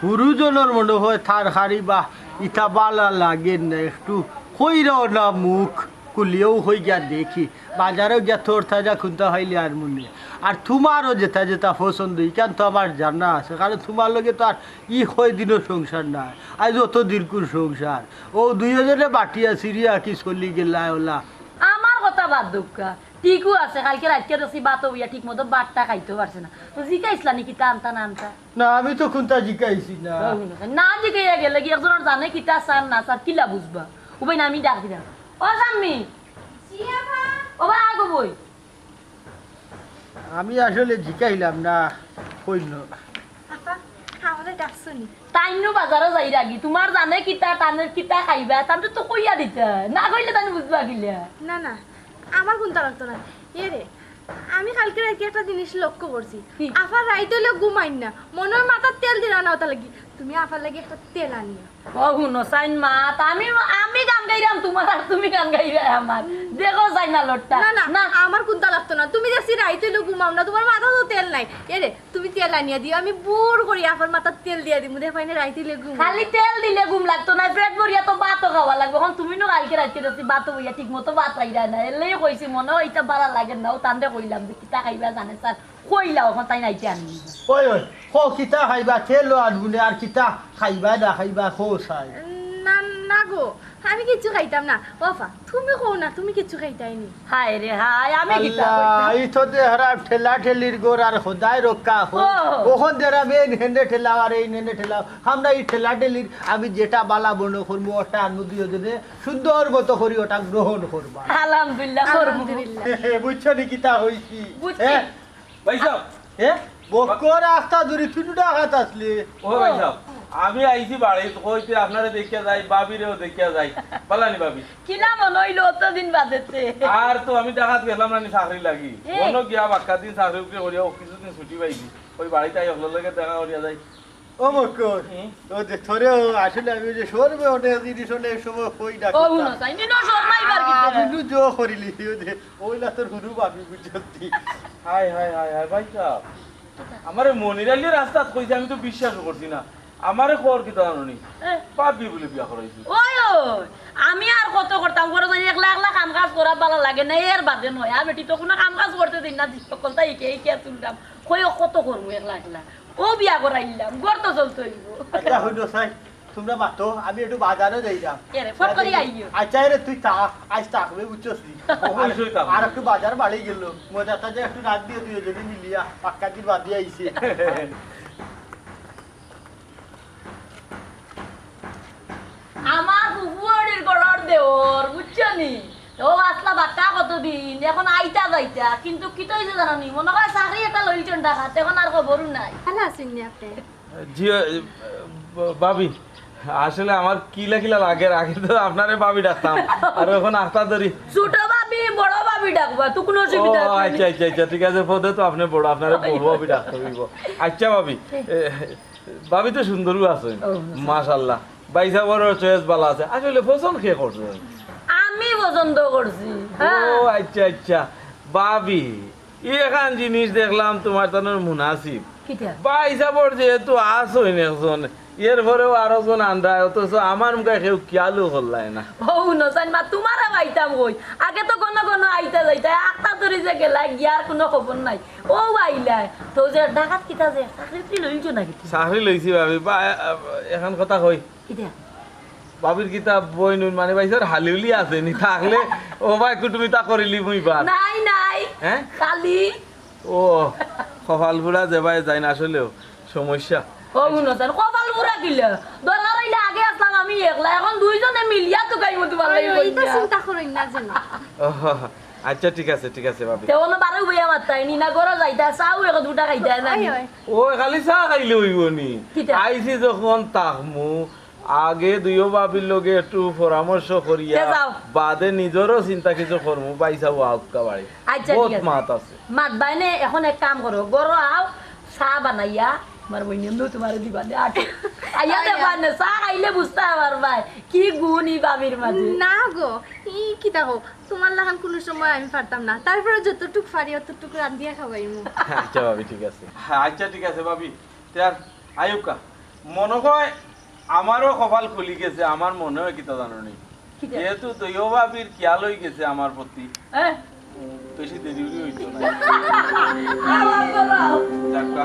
হুরুজনর মনো অয় তরকারি বা ইতা ভালা লাগের না, একটু কইরাও না মুখ। কুলিয়াও কই গিয়া দেখি, বাজারো গিয়া তরতাজা কুন্তা পাইলে আনমুনে। আর তুমারও যেতা যেতা পছন্দ, ইখান তো আমার জানা আছে, কারণ তুমার লগে তো আর ই কয়দিনর সংসার নায়, আইজ অত দীর্ঘর সংসার। অউ দুইওজনে বাটিয়া ছিড়িয়া কি চলি গেলায় অলা। আমার কথা বাদ দেউক্কা, ঠিকউ আছে, কাইলকে রাইতকে দেখছি ভাতো বইয়া ঠিক মতো ভাতটা খাইতেও পারছে না। তো জিকাইছলা নি কিতা আনতা না আনতা? না, আমি তো কুন্তা জিকাইছি না। না জিকাইয়া গেলে কি একজনর জানে কিতা চার না চার কিলা বুঝবা? উবাই না আমি ডাক দিলাম। ও শাম্মী! জি, আফা। ও বা আগো বই। আমি আসলে জিকাইলাম না, কইল। আফা, আমারে ডাকছো নি? তাইনও বাজারো যাইরাগি, তুমার জানে কিতা, তানর কিতা খাইবা, তানরে তো কইয়া দিতা। না কইলে তাইন বুঝবা কিলা? না, না, আমার কুন্তা লাগতো না। এরে, আমি কাইলকে রাইতে একটা জিনিস লক্ষ্য করছি। কি? আফা রাইত অইলে ঘুমাইন না, মনো অয় মাথাত তেল দিরা না অতার লাগি। তুমি আফার লাগি একটা তেল আনিও। ও হুনো চাইন মাত, আমি, আমি গান গাইরাম তুমার আর তুমি গান গাইরায় আমার। দেখো চাইন আলরটা। না, না, না। আমার কুন্তা লাগতো না। তুমি দেখছি রাইত অইলে ঘুমাও না, তুমার মাথাত তো তেল নাই। এরে, তুমি তেল আনিয়া দিও, আমি বুর করি আফার মাথাত তেল দিয়া দিমু, দেখবায়নে রাইত অইলে ঘুম। খালি তেল দিলে ঘুম লাগতো না, পেট ভরিয়া তো ভাতও খাওয়া লাগবো। অখন তুমি নু কাইলকে রাইতে দেখছি ভাতো বইয়া ঠিক মতো ভাত খাইরায় না, এরলাগি কইছি মনো অয় ইতা ভালা লাগের না, অউ তানরে কইলাম যে কিতা খাইবা জানে চার। কইলা অখন তাইন আইতে আনি দিবা। ওই, ওই, কও কিতা খাইবা, তেলও আনমুনে, আর কিতা খাইবা না খাইবা, কও চাই। উম, না, না গো, আমি কিচ্ছু খাইতাম না। ও আফা, তুমি কও না, তুমি কিচ্ছু খাইতায় নি? হায় রে হায়, আমি কিতা আল্লাহ, কইতাম? ই তো দেখরাম ঠেলা ঠেলির ঘর আর খোদায় রক্ষা কর। ও। অখন দেখরাম এইন হেনে ঠেলাও আর এইন হেনে ঠেলাও। আমরা ই ঠেলা ঠেলির আমি যেটা বালা মনো করমু, ওটা আনমু দুইও জনে সুন্দর মতো করি ওটা গ্রহণ করবা। আলহামদুলিল্লাহ, করমু। আলহামদুলিল্লাহ। বুঝছো নি কিতা কইছি? বুঝছি। হ্যাঁ? ভাইসাব। এ? বক্কর আখতা ধরি তুই ডাকাত আছলি। ও ভাইসাব, আমি আইছি বাড়িত, কইতে আপনারে দেখিয়া যাই, ভাবিরেও দেখিয়া যাই। বালা নি ভাবি? কিলা মনো অইলো অতদিন বাদেতে? আর তো আমি ঢাকাত গেলাম না নি চাকরি লাগি। এ। অনো গিয়া বাক্কা দিন চাকরি উকরি করিয়া অউ কিছুদিন ছুটি পাইছি। ওই বাড়িত আই অকলর লগে দেখা করিয়া যাই। ও বক্কর, হুম? ও যে তোরে ও আসলে আমি ওই যে শরমে অনেক জিনিস অনেক সময় কই না ও, করতাম। হুনো, চাই নিনো শরমাইবার কি আহ, করে? আমি নু জো করিলি, ও যে, ওইলা তোর হুরু ভাবি বুঝছস তুই। হায়, হায়, হায়, হায়, ভাইসাব। আমারে মনির আলী রাস্তাত কইছে, আমি তো বিশ্বাস করছি না। আমারে খবর কিতা জানো নি? এ। ভাবি বলে বিয়া করাইছি। ওই, ওই, আমি আর কত করতাম, ঘরো যাই একলা একলা কাম কাজ করা বালা লাগে না, এর বাদে নয়া বেটি তো কুনু কাম কাজ করতে দিন না, সকলতা ইকে ইকে তুলতাম। কই ও কত করমু একলা একলা। ও বিয়া করাইলাম, ঘর তো চলতে অইবো। আচ্ছা, হুনো চাই, তুমরা মাতো, আমি একটু বাজারো যাইরাম। এরে, ফট করি আইও। আচ্ছা, এরে, তুই থাক, আইজ থাকবে, বুঝছস নি? অবশ্যই থাকবো। আর একটু বাজার বাড়ি গেল, মজা তাজা একটু রাত দিয়ে তুই যদি মিলিয়া, পাক্কা দিন বাদ দিয়ে আইছে। আমার ফুফুয়ারির ঘরর দেওর, বুঝছো নি? ও আসলা বাক্কা কতদিন, এখন আইতা যাইতা, কিন্তু কিতা অইছে জানো নি? মনো কয় চাকরি একটা লইলছইন ঢাকাত, এখন আর খবরও নাই। ভালা আছইন নি আপনে? জি, এ, ব-, ভাবি, আসলে আমার কিলা কিলা লাগে, আগে তো আপনারে ভাবি ডাকতাম, আর এখন আখতা ধরি। ছোট ভাবি, বড় ভাবি ডাকবা, তো কুনু অসুবিধা ও, নাই। আচ্ছা, আচ্ছা, আচ্ছা, ঠিক আছে, পদে তো আপনে বড়, আপনারে বড় ভাবি ডাকতে অইবো। আচ্ছা ভাবি, এ, ভাবি তো সুন্দরও আছইন, ও, আচ্ছা। মাশাআল্লাহ। ভাইসাবর choice বালা আছে, আসলে পছন্দ কে করছে? আমি পছন্দ করছি। ও, হ্যাঁ। আচ্ছা, আচ্ছা, ভাবি, ই এখান জিনিস দেখলাম তুমার তানোর মুনাসিব। কিতা? ভাইসাবর যেহেতু আছইন একজন, এর পরেও আরো জন আন্দায়, অথচ আমার মুখে কেউ খিয়ালও করলায় না। ও, হুনো চাইন মা, তুমারে পাইতাম কই? আগে তো ঘন ঘন আইতা যাইতা, আখতা ধরি যে গেলা, গিয়ার কুনু খবর নাই। ও আইলায়, তো যে ঢাকাত কিতা যে চাকরি উকরি লইলছো নাকি তুমি? চাকরি লইছি ভাবি, বা, এখান কথা কই। কিতা? ভাবির কিতা বইন উইন মানে ভাইসাবর হালিউলি আছে নি? থাকলে ও ভাই কুটুমি তা করিলি মুই বার। নাই, নাই। হ্যাঁ? খালি। ও, কপাল পুড়া যে ভাই যাইন আসলেও সমস্যা। ও, হুনো চাইন, কপাল পুড়া কিলা? দরকার অইলে আগে আসলাম আমি একলা, এখন দুইজনে মিলিয়া তো গাইমু তুমার ওই, লাগি ওই, ইতা কইয়া। চিন্তা করইন না যেন। ও, আচ্ছা, ঠিক আছে, ঠিক আছে, ভাবি। তে অনো বারো বইয়া মাত্তায় নি না, ঘরো যাইতা, চাও এক দুটা খাইতা না নি? ওই, ওই। ও, খালি চা খাইলে অইবো নি? কিতা? আইছি যখন থাকমু, আগে দুইও ভাবির লগে একটু পরামর্শ করিয়া, তে যাও। বাদে নিজরও চিন্তা কিছু করমু, ভাইসাব আউক্কা বাড়ি। আচ্ছা, ঠিক বহুত আছে। মাত আছে। মাত বাইনে, এখন এক কাম করো, ঘরো আও, চা বানাইয়া, আমার বইনে এমনেও তুমারে দিবা দে, আটো। আইয়া আইয়া। দেখবা নে, চা খাইলে বুঝতা পারবায়, কি গুণ ই ভাবির মাঝে। না গো, ই কিতা কও, তুমার লাখান কুনু সময় আমি পারতাম না, তারপরে যতটুক পারি অতটুক রান্ধিয়া খাওয়াইমু। আচ্ছা ভাবি, ঠিক আছে। আচ্ছা, ঠিক আছে ভাবি, তে আর আউক্কা, মনো কয় আমারও কপাল খুলি গেছে, আমার মনো কয় কিতা জানো নি? কিতা? যেহেতু দুইও ভাবির খিয়াল অইগেছে আমার প্রতি, হ্যাঁ? বেশি দেরি উরি অইতো না। আরাম করো। যাউক্কা।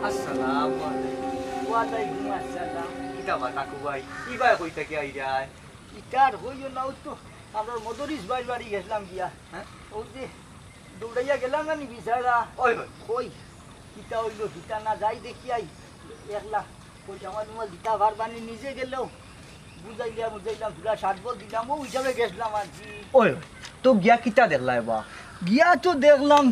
আসসালামু আলাইকুম। ওয়ালাইকুম আসসালাম। কিতা বা কাকু ভাই, ইবায় কই থাকি আইরায়? ইতা আর কইও না, অউ তো আমরার মদরিছ ভাইর বাড়ি গেছলাম গিয়া। হ্যাঁ? অউ যে দৌড়াইয়া গেলাম না নি বিচারা। ওই, ওই। কই? কিতা অইলো, কিতা না, যাই দেখি আই। একলা কই, আমার রুমাল দিতা পারবা নি, নিজে গেলেও বুঝাইলাম, বুঝাইলাম, পুরা সাত বল দিলাম, অউ হিসাবে গেছলাম আর কি। ওই, ওই। তো গিয়া কিতা দেখলায় বা? গিয়া তো দেখলাম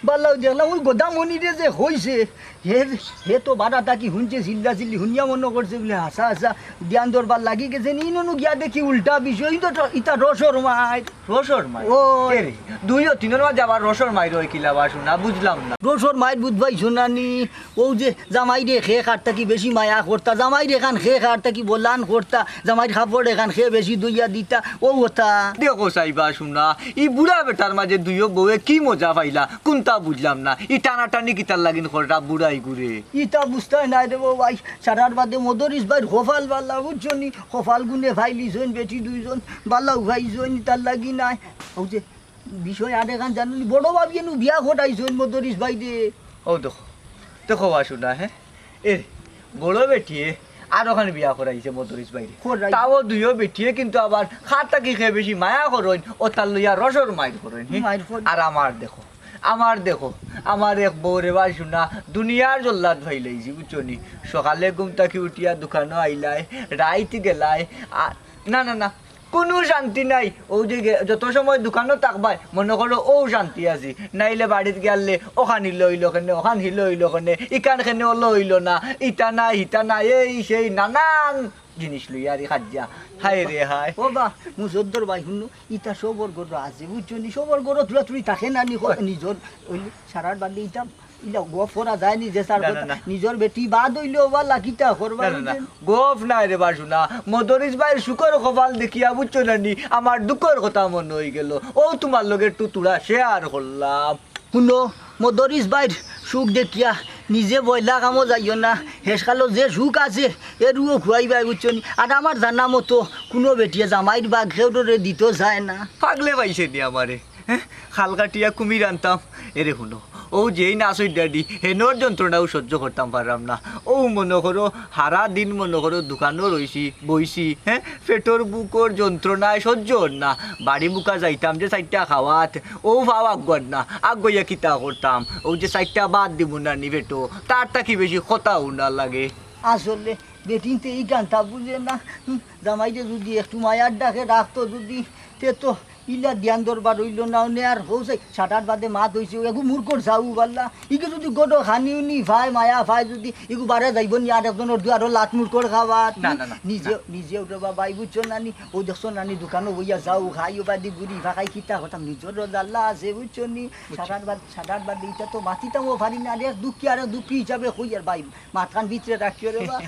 বাল্লাও দেখলাম ওই গদামণিরে যে কইছে, হে, হে তো বারা থাকি হুনছে, চিল্লা চিল্লি হুনিয়া মনো করছে বুলে হাছা হাছা দিয়ান দরবার লাগি গেছে নি, ইনো গিয়া দেখি উল্টা বিষয়, ইনো তো ইতা রসর মাইর। রসর মাইর? ও। এরে, দুইও তিনর মাঝে আবার রসর মাইর অয় কিলা বা হুনা, বুঝলাম না। রসর মাইর বুঝবায় হুনানি, অউ যে জামাইরে কে কার থাকি বেশি মায়া করতা, জামাইরে খান কে কার থাকি বলান করতা, জামাইর কাপড় এখান কে বেশি ধইয়া দিতা, অউ কথা। দেখো চাইবা হুনা, ই বুড়া বেটার মাঝে দুইও বউয়ে কি মজা পাইলা, কুনতা বুঝলাম না। ই টানাটানি কিতার লাগিন কররা বুড়া ইগুরে? ইতা বুঝতায় নায় রে বউ ভাই, সারার বাদে মদরিছ ভাইর কপাল বালা, বুঝছো নি? কপাল গুনে পাইলিছইন বেটি দুইজন, বালাউ পাইছইন, ইতার লাগি নায়। অউ যে বিষয় আর এখান জানো নি, বড় ভাবিয়ে নু বিয়া করাইছইন মদরিছ ভাইরে। অউ দেখো, দেখো বা হুনা, হে? এ, বড় বেটিয়ে আর ওখান বিয়া করাইছে মদরিছ ভাইরে। করাই- তাও দুইও বেটিয়ে কিন্তু আবার কার থাকি কে বেশি মায়া করইন, অতার লইয়া রসর মাইর করইন, হে? মাইর করইন। আর আমার দেখো, আমার দেখো, আমার এক বউ রে বা হুনা, দুনিয়ার জল্লাদ পাইলাইছি, বুঝছো নি? সকালে ঘুম থাকি উঠিয়া দোকানো আইলায়, রাইত গেলায়, আ-, না, না, না, কুনু শান্তি নাই। অউ যে গে-, যত সময় দোকানো থাকবায়, মনো করো অউ শান্তি আছি, নাইলে বাড়িত গেলে ওখান হিলো অইলো কেনে, ওখান হিলো অইলো কেনে, ইখান কেনে অলো অইলো না, ইতা নাই, হিতা নাই, এই সেই নানান জিনিস লইয়া আর ই কাজিয়া। হায় রে হায়। ও বা, মুজদ্দর ভাই, হুনো, ইতা সবর ঘরো আছে, বুঝছো নি? সবর ঘরো তুড়াতুড়ি থাকে না নি, নিজর অইলে সারার বাদে ইতা ইলা গফ করা যায় নি যে স্যার না, না, কথা। না। নিজর বেটি বাদ অইলে ও বালা কিতা করবা না, না, না। বুঝছেন? গফ নায় রে বা হুনা। মদরিছ ভাইর সুখর কপাল দেখিয়া বুঝছো না নি, আমার দুঃখর কথা মনো অইগেলো। অউ তুমার লগে একটু তুড়া share করলাম। হুনো, মদরিছ ভাইর সুখ দেখিয়া নিজে বয়লা কামো যাইও না। হেশকালো যে সুখ আছে, এরুও খুয়াইবায় বুঝছো নি। আর আমার জানা মতো কুনু বেটিয়ে জামাইর ভাগ কেউরে দিতো চায় না। পাগলে পাইছে নি আমারে। হে, খাল কাটিয়া কুমির আনতাম। এরে হুনো, অউ যেই নাচইর ড্যাডি, হেনর যন্ত্রণাও সহ্য করতাম পাররাম না। অউ মনো করো, হারা দিন মনো করো দোকানো রইছি, বইছি, হে, পেটর ভুকর যন্ত্রণায় সহ্য অর না। বাড়ি মুখা যাইতাম যে চাইরটা খাওয়াত, অউ পাও আগুয়ার না, আগুয়াইয়া কিতা করতাম? অউ যে চাইরটা ভাত দিমু না নি পেটো, তার থাকি বেশি কথা হুনা লাগে। আসলে বেটিন্তে ইখানতা বুঝে না। হুম, জামাইরে যুদি একটু মায়ার ডাকে ডাকতো যুদি, তে তো ইলা দিয়ান দরবার অইলো না, অনে আর হউ চাই, সাত আট বাদে মাত অইছে, এগু মুরকর যাউ বাল্লা, ইগু যুদি গডো খানি উনি পায়, মায়া পায় যুদি, ইগু বারে যাইবো নি আর একজনর দুয়ারো লাত মুরকর খাওয়াত। না, না, না, নিজে, না। নিজে উঠো বা ভাই, বুঝছো না নি? অউ দেখছো না নি, দোকানো বইয়া যাউ, খাইও বাদি ঘুরি, ফাঁকাই কিতা করতাম, নিজর রোজ আল্লাহ আছে, বুঝছো নি? বুঝছি। সাত আট বাদ, সাত আট বাদে ইতা তো মাতিতামও পারি না, আর এক দুঃখী, আর এক দুঃখী হিসাবে কই আর ভাই, মাতখান ভিতরে রাখিও রে বা।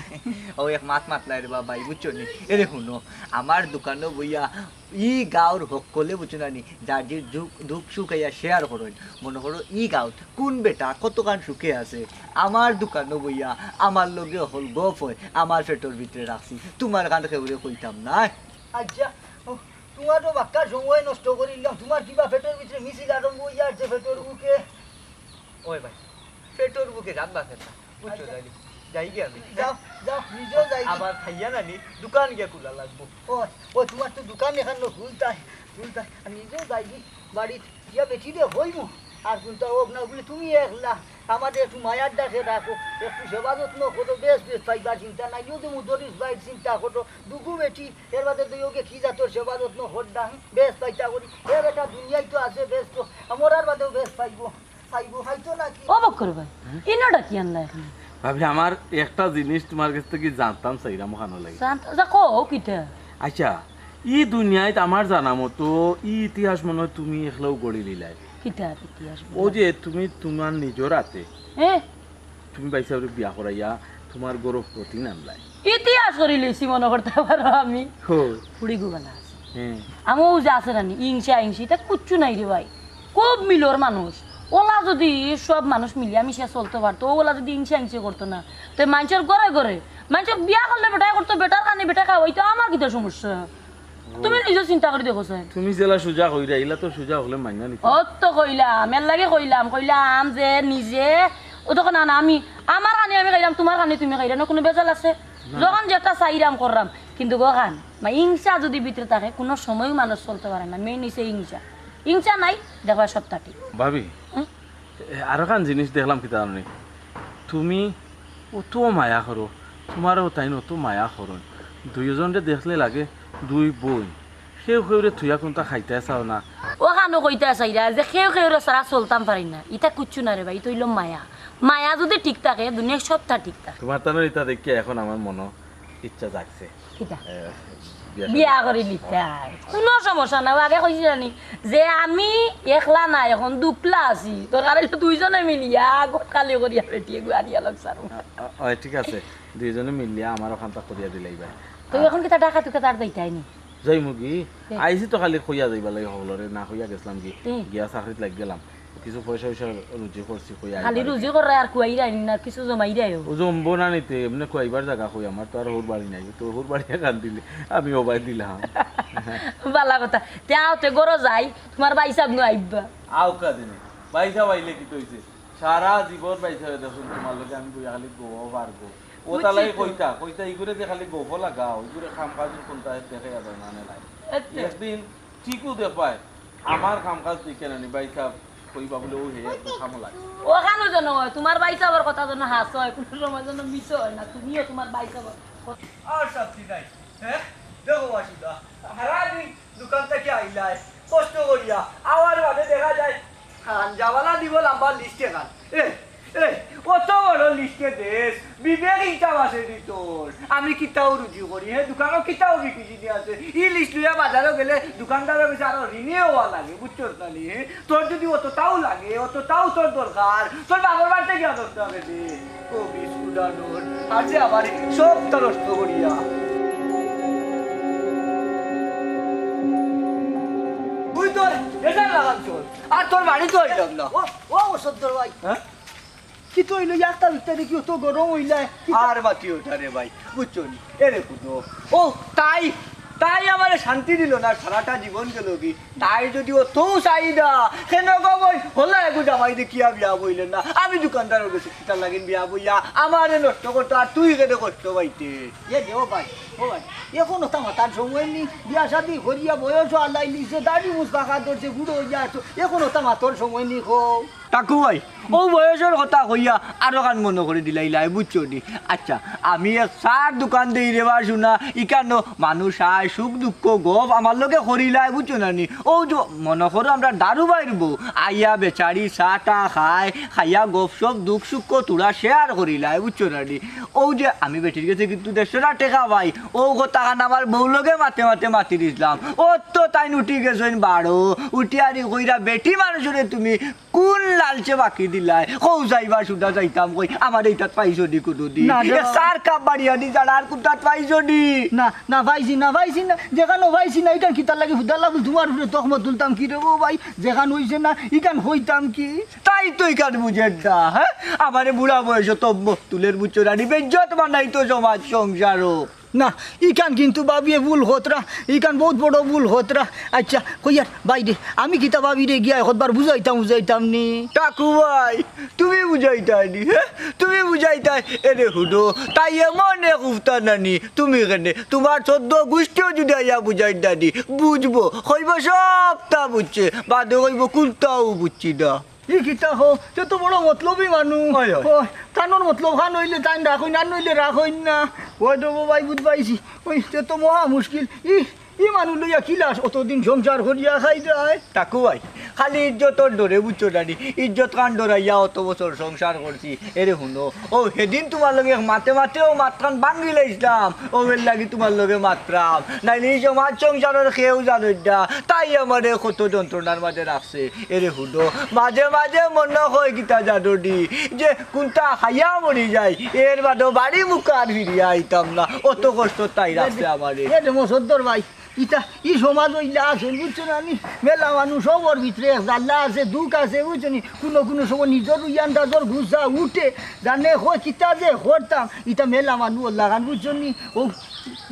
অউ এক মাত মাতলাই রে বা ভাই, বুঝছো নি? এরে হুনো, আমার দোকানো বইয়া ই গাউর হক্কলে বুঝছো না নি, যার যে দুখ, দুখ সুখ আইয়া share করইন। মনো করো ই গাউত কুন বেটা কতখান সুখে আছে, আমার দোকানো বইয়া আমার লগে হকল গফ অয়, আমার পেটর ভিতরে রাখছি, তুমার খান কেউরে কইতাম নায়। আচ্ছা, ও, তুমার তো বাক্কা সময় নষ্ট করিলাম, তুমার কিবা পেটর ভিতরে মিছিল আরম্ভ অইয়া আছে পেটর ভুকে। ওই ভাই, পেটর ভুকে জান বাঁচে না। বুঝছো, আচ্ছা। যাই, যাই গিয়া আমি। যাও, যাও, নিজেও যাই গি। আবার খাইয়া নানি, দোকান গিয়া খুলা লাগবো। ও, ও, তুমার তো দোকান এখান খুলতাই, খুলতাই। আর নিজেও যাই গি, বাড়িত গিয়া বেটিরে কইমু। আর কুনতা অউক না অউক বুলে তুমি একলা, আমারে একটু মায়ার ডাকে ডাকো, একটু সেবা যত্ন করো, বেশ, বেশ, পাইবা চিন্তা নাই। অউ যে মুদরিছ ভাইর চিন্তা করো, দুগু বেটি, এর বাদে দুইওগে কি জাতর সেবা যত্ন কররা, হুম? বেশ পাইতা করি। এ বেটা দুনিয়াত তো আছে, বেশ তো, মরার বাদেও বেশ পাইবো। খাইবো, খাইতো নাকি? ও বক্কর ভাই, ইনো ডাকি আনলা এখানে? ভাবি, আমার একটা জিনিস তুমার গেছ থাকি জানতাম চাইরাম অখানো লাগি। জানতা, যা কও, কিতা? আচ্ছা, ই দুনিয়াত আমার জানা মতো ই ইতিহাস মনো অয় তুমি একলাউ গড়ি লিলায়। কিতার ইতিহাস? অউ যে তুমি তুমার নিজর আতে, এ? তুমি ভাইসাবরে বিয়া করাইয়া তুমার ঘরো প্রতি নামলায়। ইতিহাস করি লইছি মনো করতা পারো আমি। হো। ফুড়ি গু বালা আছে। হ্যাঁ। আমি অউ যে আছে নানি, ইংসা ইংসি, ইতা কুচ্ছু নাই রে ভাই। খুব মিলর মানুষ। অলা যুদি সব মানুষ মিলিয়া মিশিয়া চলতো পারতো, অউ অলা যুদি ইংসা ইংসি করতো না, তে মাইনষর ঘরে ঘরে, মাইনষর বিয়া করলে বেটায় করতো, বেটার কানে বেটায় খাওয়াইতো, আমার কিতা সমস্যা? তুমি নিজে চিন্তা করি দেখো চাইন। তুমি যেলা সুজা কইরা, ইলা তো সুজা অকলে মাইনা নিতা। অত কইলাম, এর লাগি কইলাম, কইলাম যে নিজে, ও তখন না, না, আমি, আমার কানে আমি খাইলাম, তুমার কানে তুমি খাইলায় না, কুনু বেজাল আছে? না। যখন যেটা চাইরাম কররাম, কিন্তু গো খান, মা, ইংসা যুদি ভিতরে থাকে, কুনু সময়উ মানুষ চলতো পারে না, main অইছে ইংসা। ইংসা নাই, দেখবা সবতা ঠিক। ভাবি, হুম? এ, আরোখান জিনিস দেখলাম কিতা জানো নি? তুমি অত মায়া করো, তুমারেও তাইন অত মায়া করইন। দুইওজনরে দেখলে লাগে দুই বইন। কেউ কেউরে থুইয়া কুন্তা খাইতায় চাও না। অখানও কইতায় চাইরা যে কেউ কেউরে ছাড়া চলতাম পারি না। ইতা কুচ্ছু না রে ভাই, ইতা অইলো মায়া। মায়া যুদি ঠিক থাকে, দুনিয়ার সবতা ঠিক থাকে। তুমার তানর ইতা দেখিয়া এখন আমার মনো ইচ্ছা জাগছে। কিতা? এ, বিয়া বিয়া করি নিতায়। কুনু সমস্যা নাই, আগে কইছি জানি যে আমি একলা না, এখন দুকলা আছি। দরকার অইলে দুইজনে মিলিয়া গট খালি করিয়া বেটি এগু আনিয়া লগ সারমু। আ, আ, অয়, ঠিক আছে, দুইজনে মিলিয়া আমার অখানতা করিয়া দিলাইবায়। তুই এখন কিতা ঢাকা তুকা তার যাইতায় নি? যাইমুগি? হুম। আইছি তো খালি কইয়া যাইবার লাগি হকলরে, না কইয়া গেছলাম কি? হুম। গিয়া চাকরিত লাগি গেলাম। কিছু পয়সা-উয়সা রুজি করছি, কইয়া খালি আইবার রুজি লাগি। কররায় আর কুয়াইরায় নি না, কিছু জমাইরায়ও। ও জমবো না নি তে, এমনে কুয়াইবার জাগা কই? আমার তো আর হউর বাড়ি নাই, তো হউর বাড়ি এখান দিলে আমি ওবায় দিলাম। ভালা কথা। তে আও তে ঘরো যাই, তুমার ভাইসাব নু আইবা। আউক্কা দিনে, ভাইসাব আইলে কিতা অইছে? সারা জীবন ভাইসাবে দেখছইন তুমার লগে আমি বইয়া খালি গফ আর গফ। অতার লাগি বুঝছি তো। কইতা, কইতা ইগুরে যে খালি গফো লাগাও, ইগুরে কাম কাজ কুন্তা দেখাইয়া দেও না, নে লাই। আচ্ছা। একদিন ঠিকউ দেখবায়, আমার কাম কাজ দেখে না নি, ভাইসাব কইবা বুলে, "ও হে, একদম কামো লাগে।" অখানও যেন অয়, তুমার ভাইসাবর কথা যেন হাছা অয়, কুনু সময় যেন মিছা অয় না। তুমিও তুমার ভাইসাবর কথা আর শান্তি নাই, হে? দেখো বাসুদা, হারা দিন দুকান থাকি আইলায়, কষ্ট করিয়া, আওয়ার বাদে দেখা যায়, খানজাবালা দিব লাম্বা list এখান। এ, এ, অত বড় list এ দেশ, বিবেক ইনসাফ আছে নি তোর? আমি কিতাও রুজি করি, হে দুকানো কিতাও বিকি জিনিস আছে। ই list লইয়া বাজারো গেলে দুকানদারর গেছে আরো ঋণী অওয়া লাগে, বুঝছস না নি? তোর যুদি অততাও লাগে, অততাও তোর দরকার, তোর বাবার বাড়িত গিয়া দরকার রে। ও বিস্কুট আনোর, আজ যে আমার সবতা নষ্ট করিয়া। তুই তোর রেজাল্ট লাগান চল, আর তোর বাড়িত আইলাম না। ও, ও, ও সদ্দর ভাই। হ্যাঁ? কিতা অইলো, একটা দুইটা দেখি অত গরম অইলায়। কি আর মাতিও না রে ভাই, বুঝছো নি? এরে কুদো। ও, তাই, তাই আমারে শান্তি দিল না, সারাটা জীবন গেল কি? তাই যুদি অতউ চাইদা, কেনে গো বইন, হলা এগু জামাই দেখিয়া বিয়া বইলে না। আমি দুকানদারর গেছে কিতার লাগিন বিয়া বইয়া, আমারে নষ্ট করতো, আর তুই কেনে কষ্ট পাইতে? এ দে ও ভাই, ও ভাই, এখন অতা মাতার সময় নি, বিয়া শাদি করিয়া বয়সও আলাইলিছে, দাড়ি মুছ পাকা ধরছে, বুড়ো অইয়া আছো, এখন অতা মাতার সময় নি, কও। টাকু ভাই, অউ বয়সর কথা কইয়া আরোখান মনো করি দিলাইলায়, বুঝছো নি? আচ্ছা, আমি এক চার দুকান দেই রে বা শুনা, ইকানো মানুষ আয়, সুখ দুঃখ গফ আমার লগে করিলায়, বুঝছো না নি? অউ যে মনো করো আমরার দারু ভাইর বউ, আইয়া বেচারি চা টা খায়, খাইয়া গফ সফ দুঃখ সুখ থুড়া share করিলায়, বুঝছো না নি? অউ যে আমি বেটির গেছে কিন্তু দেড়শো টা টেকা পাই, অউ কথাখান আমার বউর লগে মাতে মাতে মাতি দিছলাম। অউ তো তাইন উঠি গেছইন বারো, উঠিয়া আর ই কইরা বেটি মানুষরে তুমি কুন লালচে বাকি দিলায়? কও যাইবা সুদা যাইতাম কই, আমারে ইতাত পাইছো নি কুনুদিন? না, এ না। চার কাপ বাড়িয়া দি যারা আর কুনটাত পাইছো নি? না, না পাইছি, না পাইছি না, যেখানো পাইছি না, ইখান কিতার লাগি হুদা লাগুল তুমার উপরে তহমত তুলতাম কি রে গো ভাই? যেখান অইছে না, ইখান কইতাম কি? তাই তো ইখান বুঝের না, হ্যাঁ? আমারে বুড়া বয়সো তহমত তুলের বুঝছো না নি, বেইজ্জত বানাইতো সমাজ সংসারো। না, ইখান কিন্তু ভাবিয়ে ভুল খতরা, ইখান বউত বড় ভুল খতরা। আচ্ছা, কইয়ার বাইরে, আমি কিতা ভাবিরে গিয়া একবার বুঝাইতাম, বুঝাইতাম নি। টাকু ভাই, তুমি বুঝাইতায় নি, হ্যাঁ? তুমি বুঝাইতায়, এরে হুনো, তাই এমন এক উফতা নানি, তুমি কেনে, তুমার চোদ্দ গুষ্টিও যুদি আইয়া বুঝাইন না নি, বুঝবো, কইবো সবতা বুঝছে, বাদে কইবো কুনতাও বুঝছি না। ই কিতা কও? তে তো বড় মতলবি মানুষ। অয়, অয়। অয়, তানর মতলব খান অইলে তাইন রাখইন, আর নইলে রাখইন না। অয় দেবো ভাই, বুঝ পাইছি। অয়, তে তো মহা মুশকিল। ই, ই মানুষ লইয়া কিলা অতদিন সংসার করিয়া খাইরায়? টাকু ভাই, খালি ইজ্জতর ডরে বুঝছো না নি? ইজ্জত খান ডরাইয়া অত বছর সংসার করছি। এরে হুনো, অউ হেদিন তুমার লগে মাতে মাতে অউ মাতখান ভাঙ্গিলাইছলাম, অউ এর লাগি তুমার লগে মাতরাম, নাইলে ই সমাজ সংসারর কেউ জানইন না, তাই আমারে কত যন্ত্রণার মাঝে রাখছে। এরে হুনো, মাঝে মাঝে মনো কয় কিতা জানো নি, যে কুনতা খাইয়া মরি যাই, এর বাদেও বাড়ি মুখা আর ফিরিয়া আইতাম না, অত কষ্টত তাই রাখছে আমারে। এ রে মো সদ্দর ভাই, ইতা, ই সমাজো ইলা আছে, বুঝছো না নি? মেলা মানুষ সবর ভিতরে এক জ্বালা আছে, দুখ আছে, বুঝছো নি? কুনু কুনু সময় নিজর ইয়ান্দাজর গুসা উঠে, জানে কয় কিতা যে করতাম, ইতা মেলা মানুষ লাগান, বুঝছো নি? অউ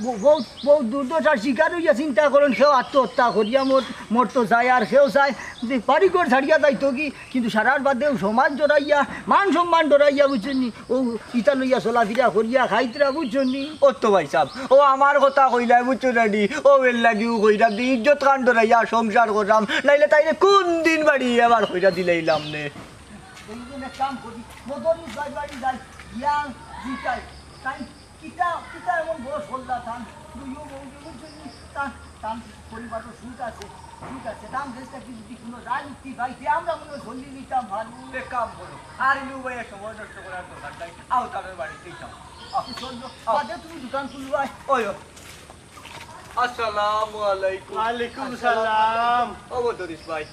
ব-, বউত, বউত দুর্দশার শিকার অইয়া চিন্তা করইন, কেউ আত্মহত্যা করিয়া মর-, মরতো চায়, আর কেউ চায় যে বাড়িঘর ছাড়িয়া যাইতো কি, কিন্তু সারার বাদেও সমাজ ডরাইয়া, মান সম্মান ডরাইয়া, বুঝছইন নি? অউ ইতা লইয়া চলাফিরা করিয়া খাইতরা, বুঝছইন নি? অউ তো ভাইসাব, অউ আমার কথা কইলায়, বুঝছো না নি? অউ এর লাগিউ কইরাম যে ইজ্জত খান ডরাইয়া সংসার কররাম, নাইলে তাইরে কুনদিন বাড়ি আবার কইরা দিলাইলাম নে। এই জন্য এক কাম করি, মদন ভাই বাড়ি যাই, গিয়া জিকাই, তাই কিতা, কিতা এমন বয়স করলা তান? দুইও বউ যে বুঝছইন নি? তান পরিবারও সুখ আছে, সুখ আছে। দাম দেশটা কি যদি কোনো রাজনীতি ভাই, তে আমরা মনে হয় চলি নিতাম ভালো। এক কাম করো, আর ইলু ভাইয়া সময় নষ্ট করার দরকার নাই, আও তাদের বাড়িতেই যাও। আও। চললো, আও। বাদে তুমি দোকান খুলবাই। ওই, ওই। আসসালামু আলাইকুম। ওয়ালাইকুম আসসালামু সালাম। আলাইকুম। ও মদরিস ভাই,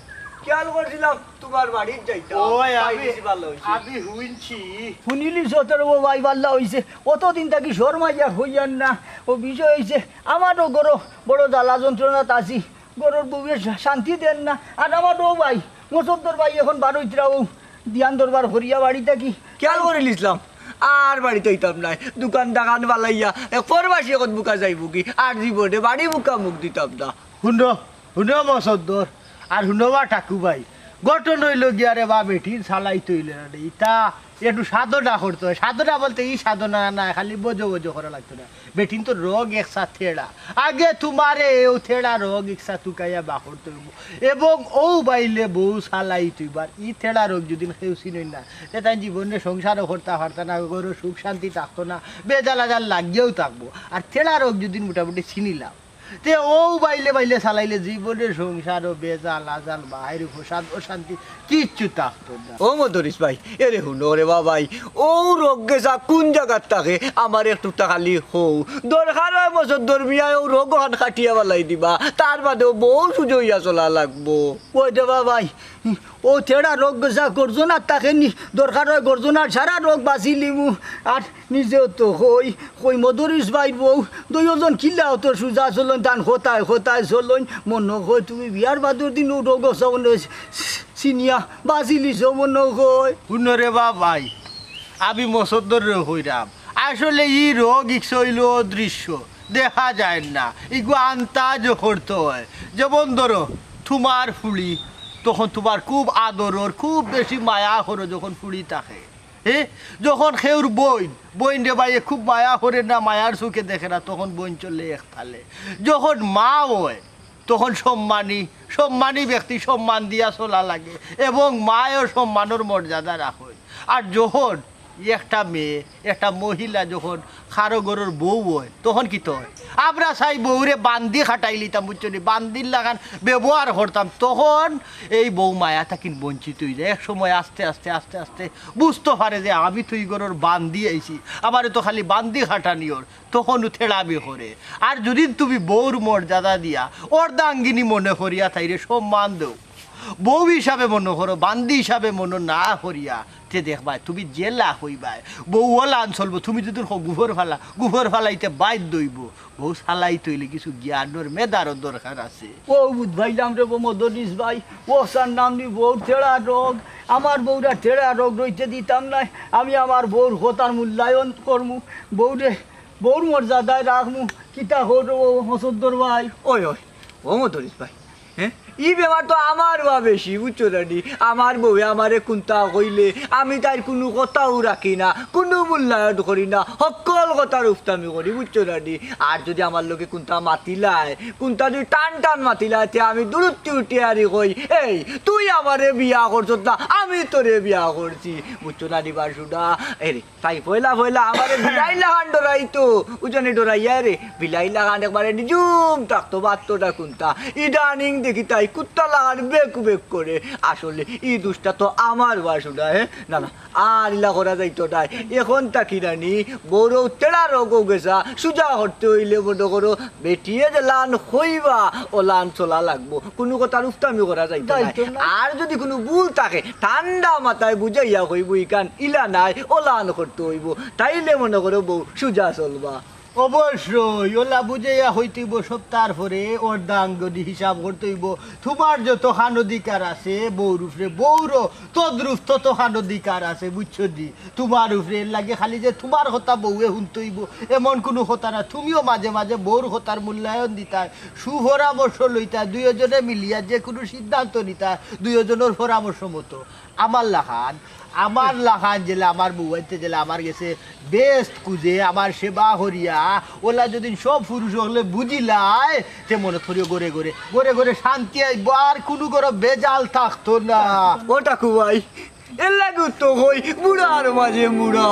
খেয়াল করছিলাম তোমার বাড়ির যাইতাম। ওই, তাই আমি, বেশি ভালো হইছে। আমি হুনছি। হুনিলি সতর ও ভাই, ভাল্লা হইছে। অতদিন থাকি শর্মাইয়া হইয়ার না। ও বিষয় হইছে, আমারও ঘরো বড় জ্বালা যন্ত্রণাত আছি। ঘরর বউয়ে শা-, শান্তি দেন না। আর আমারও ভাই, মসদ্দর ভাই এখন বারইতরা ও দিয়ান দরবার করিয়া বাড়ি থাকি। খেয়াল করিল ইসলাম, আর বাড়িত আইতাম নায়। দোকান দাকান ফালাইয়া এক পরবাসী এখন বুকা যাইব কি? আর জীবনে বাড়ি বুকা মুখ দিতাম না। হুনো, হুনো মসদ্দর, আর হুনো বা ঠাকু ভাই, ঘটন হইল গিয়া রে বা বেটিন চালাইতে হইলে না রে, ইতা একটু সাধনা করতে হয়। সাধনা বলতে ই সাধনা না, খালি বজো বজো করা লাগতো না। বেটিন তো রোগ একসা তেড়া। আগে তোমারে এও তেড়া রোগ একসা তুকাইয়া বার করতে হইব। এবং ও বাইলে বউ চালাইতে হইব। আর ই তেড়া রোগ যদি কেউ চিনই না, তে তাই জীবনে সংসারও করতে পারতা না, ঘরো সুখ শান্তি থাকতো না, বেজাল আজাল লাগিয়াও থাকবো। আর তেড়া রোগ যদি মোটামুটি চিনিলাম, তে ও বাইলে বাইলে চালাইলে জীবনে সংসারও বেজাল আজাল, বাইরে ফসাদ অশান্তি কিচ্ছু থাকতো না। ও মদরিস ভাই, এরে হুনো রে বা ভাই, ও রোগ গেছা কোন জাগাত থাকে, আমার একটু তা খালি হও। দরকার হয় মসদ্দর মিয়ায় ও রোগ ওখান কাটিয়া বালাই দিবা, তার বাদেও বউ সুজা হইয়া চলা লাগবো। ওই রে বা ভাই, ও তেড়া রোগ গেছা গর্জনার থাকে নি, দরকার হয় গর্জনার সারা রোগ বাঁচিলিমু। আর নিজেও তো কই, কই মদরিস ভাইর বউ, দুইজন কিলা অত সুজা চলইন, তান কথায় কথায় চলইন। মনো কয় তুমি বিয়ার বাদর দিন ও রোগ গেছা মনে হয় চিনিয়া বাঁচিলিছ মনো কয়। হুনো রে বা ভাই, আমি মসদ্দররে কইরাম, আসলে ই রোগ ইকসা হইল অদৃশ্য, দেখা যায় না, ইগু আন্তাজ করতে হয়। যেমন ধরো, তোমার ফুড়ি, তখন তোমার খুব আদরর, খুব বেশি মায়া করো যখন ফুড়ি থাকে। এ, যখন কেউর বইন, বইন রে ভাইয়ে খুব মায়া করে না, মায়ার চোখে দেখে না, তখন বইন চলে একতালে। যখন মা হয়, তখন সম্মানী, সম্মানী ব্যক্তি সম্মান দিয়া চলা লাগে, এবং মায়ও সম্মানর মর্যাদা রাখে। আর যখন একটা মেয়ে, একটা মহিলা যখন কারো ঘরর বউ হয়, তখন কিতা হয়? আমরা চাই বউরে বান্দি খাটাইলিতাম, বুঝছো নি? বান্দির লাখান ব্যবহার করতাম, তখন এই বউ মায়া থাকি বঞ্চিত হয়ে যায়। এক সময় আস্তে আস্তে, আস্তে আস্তে বুঝতে পারে যে আমি তো ই ঘরর বান্দি আইছি, আমারে তো খালি বান্দি খাটানি অর, তখন ও তেড়ামি করে। আর যদি তুমি বউর মর্যাদা দিয়া অর্ধাঙ্গিনী মনে করিয়া তাইরে সম্মান দেও, বউ হিসাবে মনো করো, বান্দি হিসাবে মনো না করিয়া, তে দেখবায় তুমি যেলা কইবায়, বউ অলান চলবো। তুমি যদি কও গুফর ফালা, গুফর ফালাইতে বাধ্য অইবো। বউ চালাইতে অইলে কিছু জ্ঞানর মেধারও দরকার আছে। ও বুঝ পাইলাম রে বা মদরিস ভাই, ও সার নাম নি বউর তেড়া রোগ, আমার বউরা তেড়া রোগ রইতে দিতাম নায়। আমি আমার বউর কথার মূল্যায়ন করমু, বউরে, বউর মর্যাদায় রাখমু। কিতা কও রে ও মসদ্দর ভাই? ওই, ওই, ও মদরিস ভাই, হ্যাঁ? ই বেমার তো আমার বা বেশি, বুঝছো না নি? আমার বউয়ে আমারে কুন্তা কইলে আমি তাইর কুনু কথাউ রাখি না, কুনু মূল্যায়ন করি না, হক্কল কথার উফতামি করি, বুঝছো না নি? আর যদি আমার লগে কুন্তা মাতিলায়, কুন্তা যদি টান টান মাতিলায়, তে আমি দুরুত্তি উঠি আরি কই, "এই, তুই আমারে বিয়া করছত না, আমি তোরে বিয়া করছি।" বুঝছো না নি বা সুডা? এরে, তাই পয়লা পয়লা আমারে বিলাই লাখান ডরাইতো, উজানে ডরাইয়া রে, বিলাই লাখান একবারে নিজুম থাকতো, বাত্তটা কুন্তা। ইদানিং দেখি তাই কুত্তা লাখান বেক বেক করে। আসলে ই দুষটা তো আমার বা সুডা, হে? না, না, আর ইলা করা যাইতো নায়। এখন থাকি নানি, বউরও তেড়া রোগ অউ গেছা, সুজা করতে অইলে মনো করো, বেটিয়ে যেলান কইবা, অলান চলা লাগবো। কুনু কথার উফতামি করা যাইতো নায়। যাইতো না। আর যদি কুনু ভুল থাকে, ঠান্ডা মাথায় বুঝাইয়া কইবো, ইখান ইলা নায়, অলান করতে অইবো। তাইলে মনো করো বউ সুজা চলবা। অবশ্যই, অলা বুঝাইয়া কইতে অইবো, সব তার পরে অর্ধাঙ্গিনী হিসাব করতে অইবো। তুমার যতখান অধিকার আছে বউর উপরে, বউরও তদ্রূপ ততখান অধিকার আছে, বুঝছো নি? তুমার উপরে, এর লাগি খালি যে তুমার কথা বউয়ে হুনতে অইবো, এমন কুনু কথা না। তুমিও মাঝে মাঝে বউর কথার মূল্যায়ন দিতায়, সুপরামর্শ লইতায়, দুইওজনে মিলিয়া যে কুনু সিদ্ধান্ত নিতায়, দুইওজনর পরামর্শ মতো। আমার লাখান, আমার লাখান যেলা আমার বউ আনতে যেলা আমার গেছে বেস্ত খুঁজে, আমার সেবা করিয়া, অলা যদি সব পুরুষ অকলে বুঝিলায়, তে মনো করিও ঘরে ঘরে, ঘরে ঘরে শান্তি আইবো, আর কুনু ঘরো বেজাল থাকতো না। ও ঠাকু ভাই, এর লাগিউ তো কই, বুড়ার মাঝে মুড়া।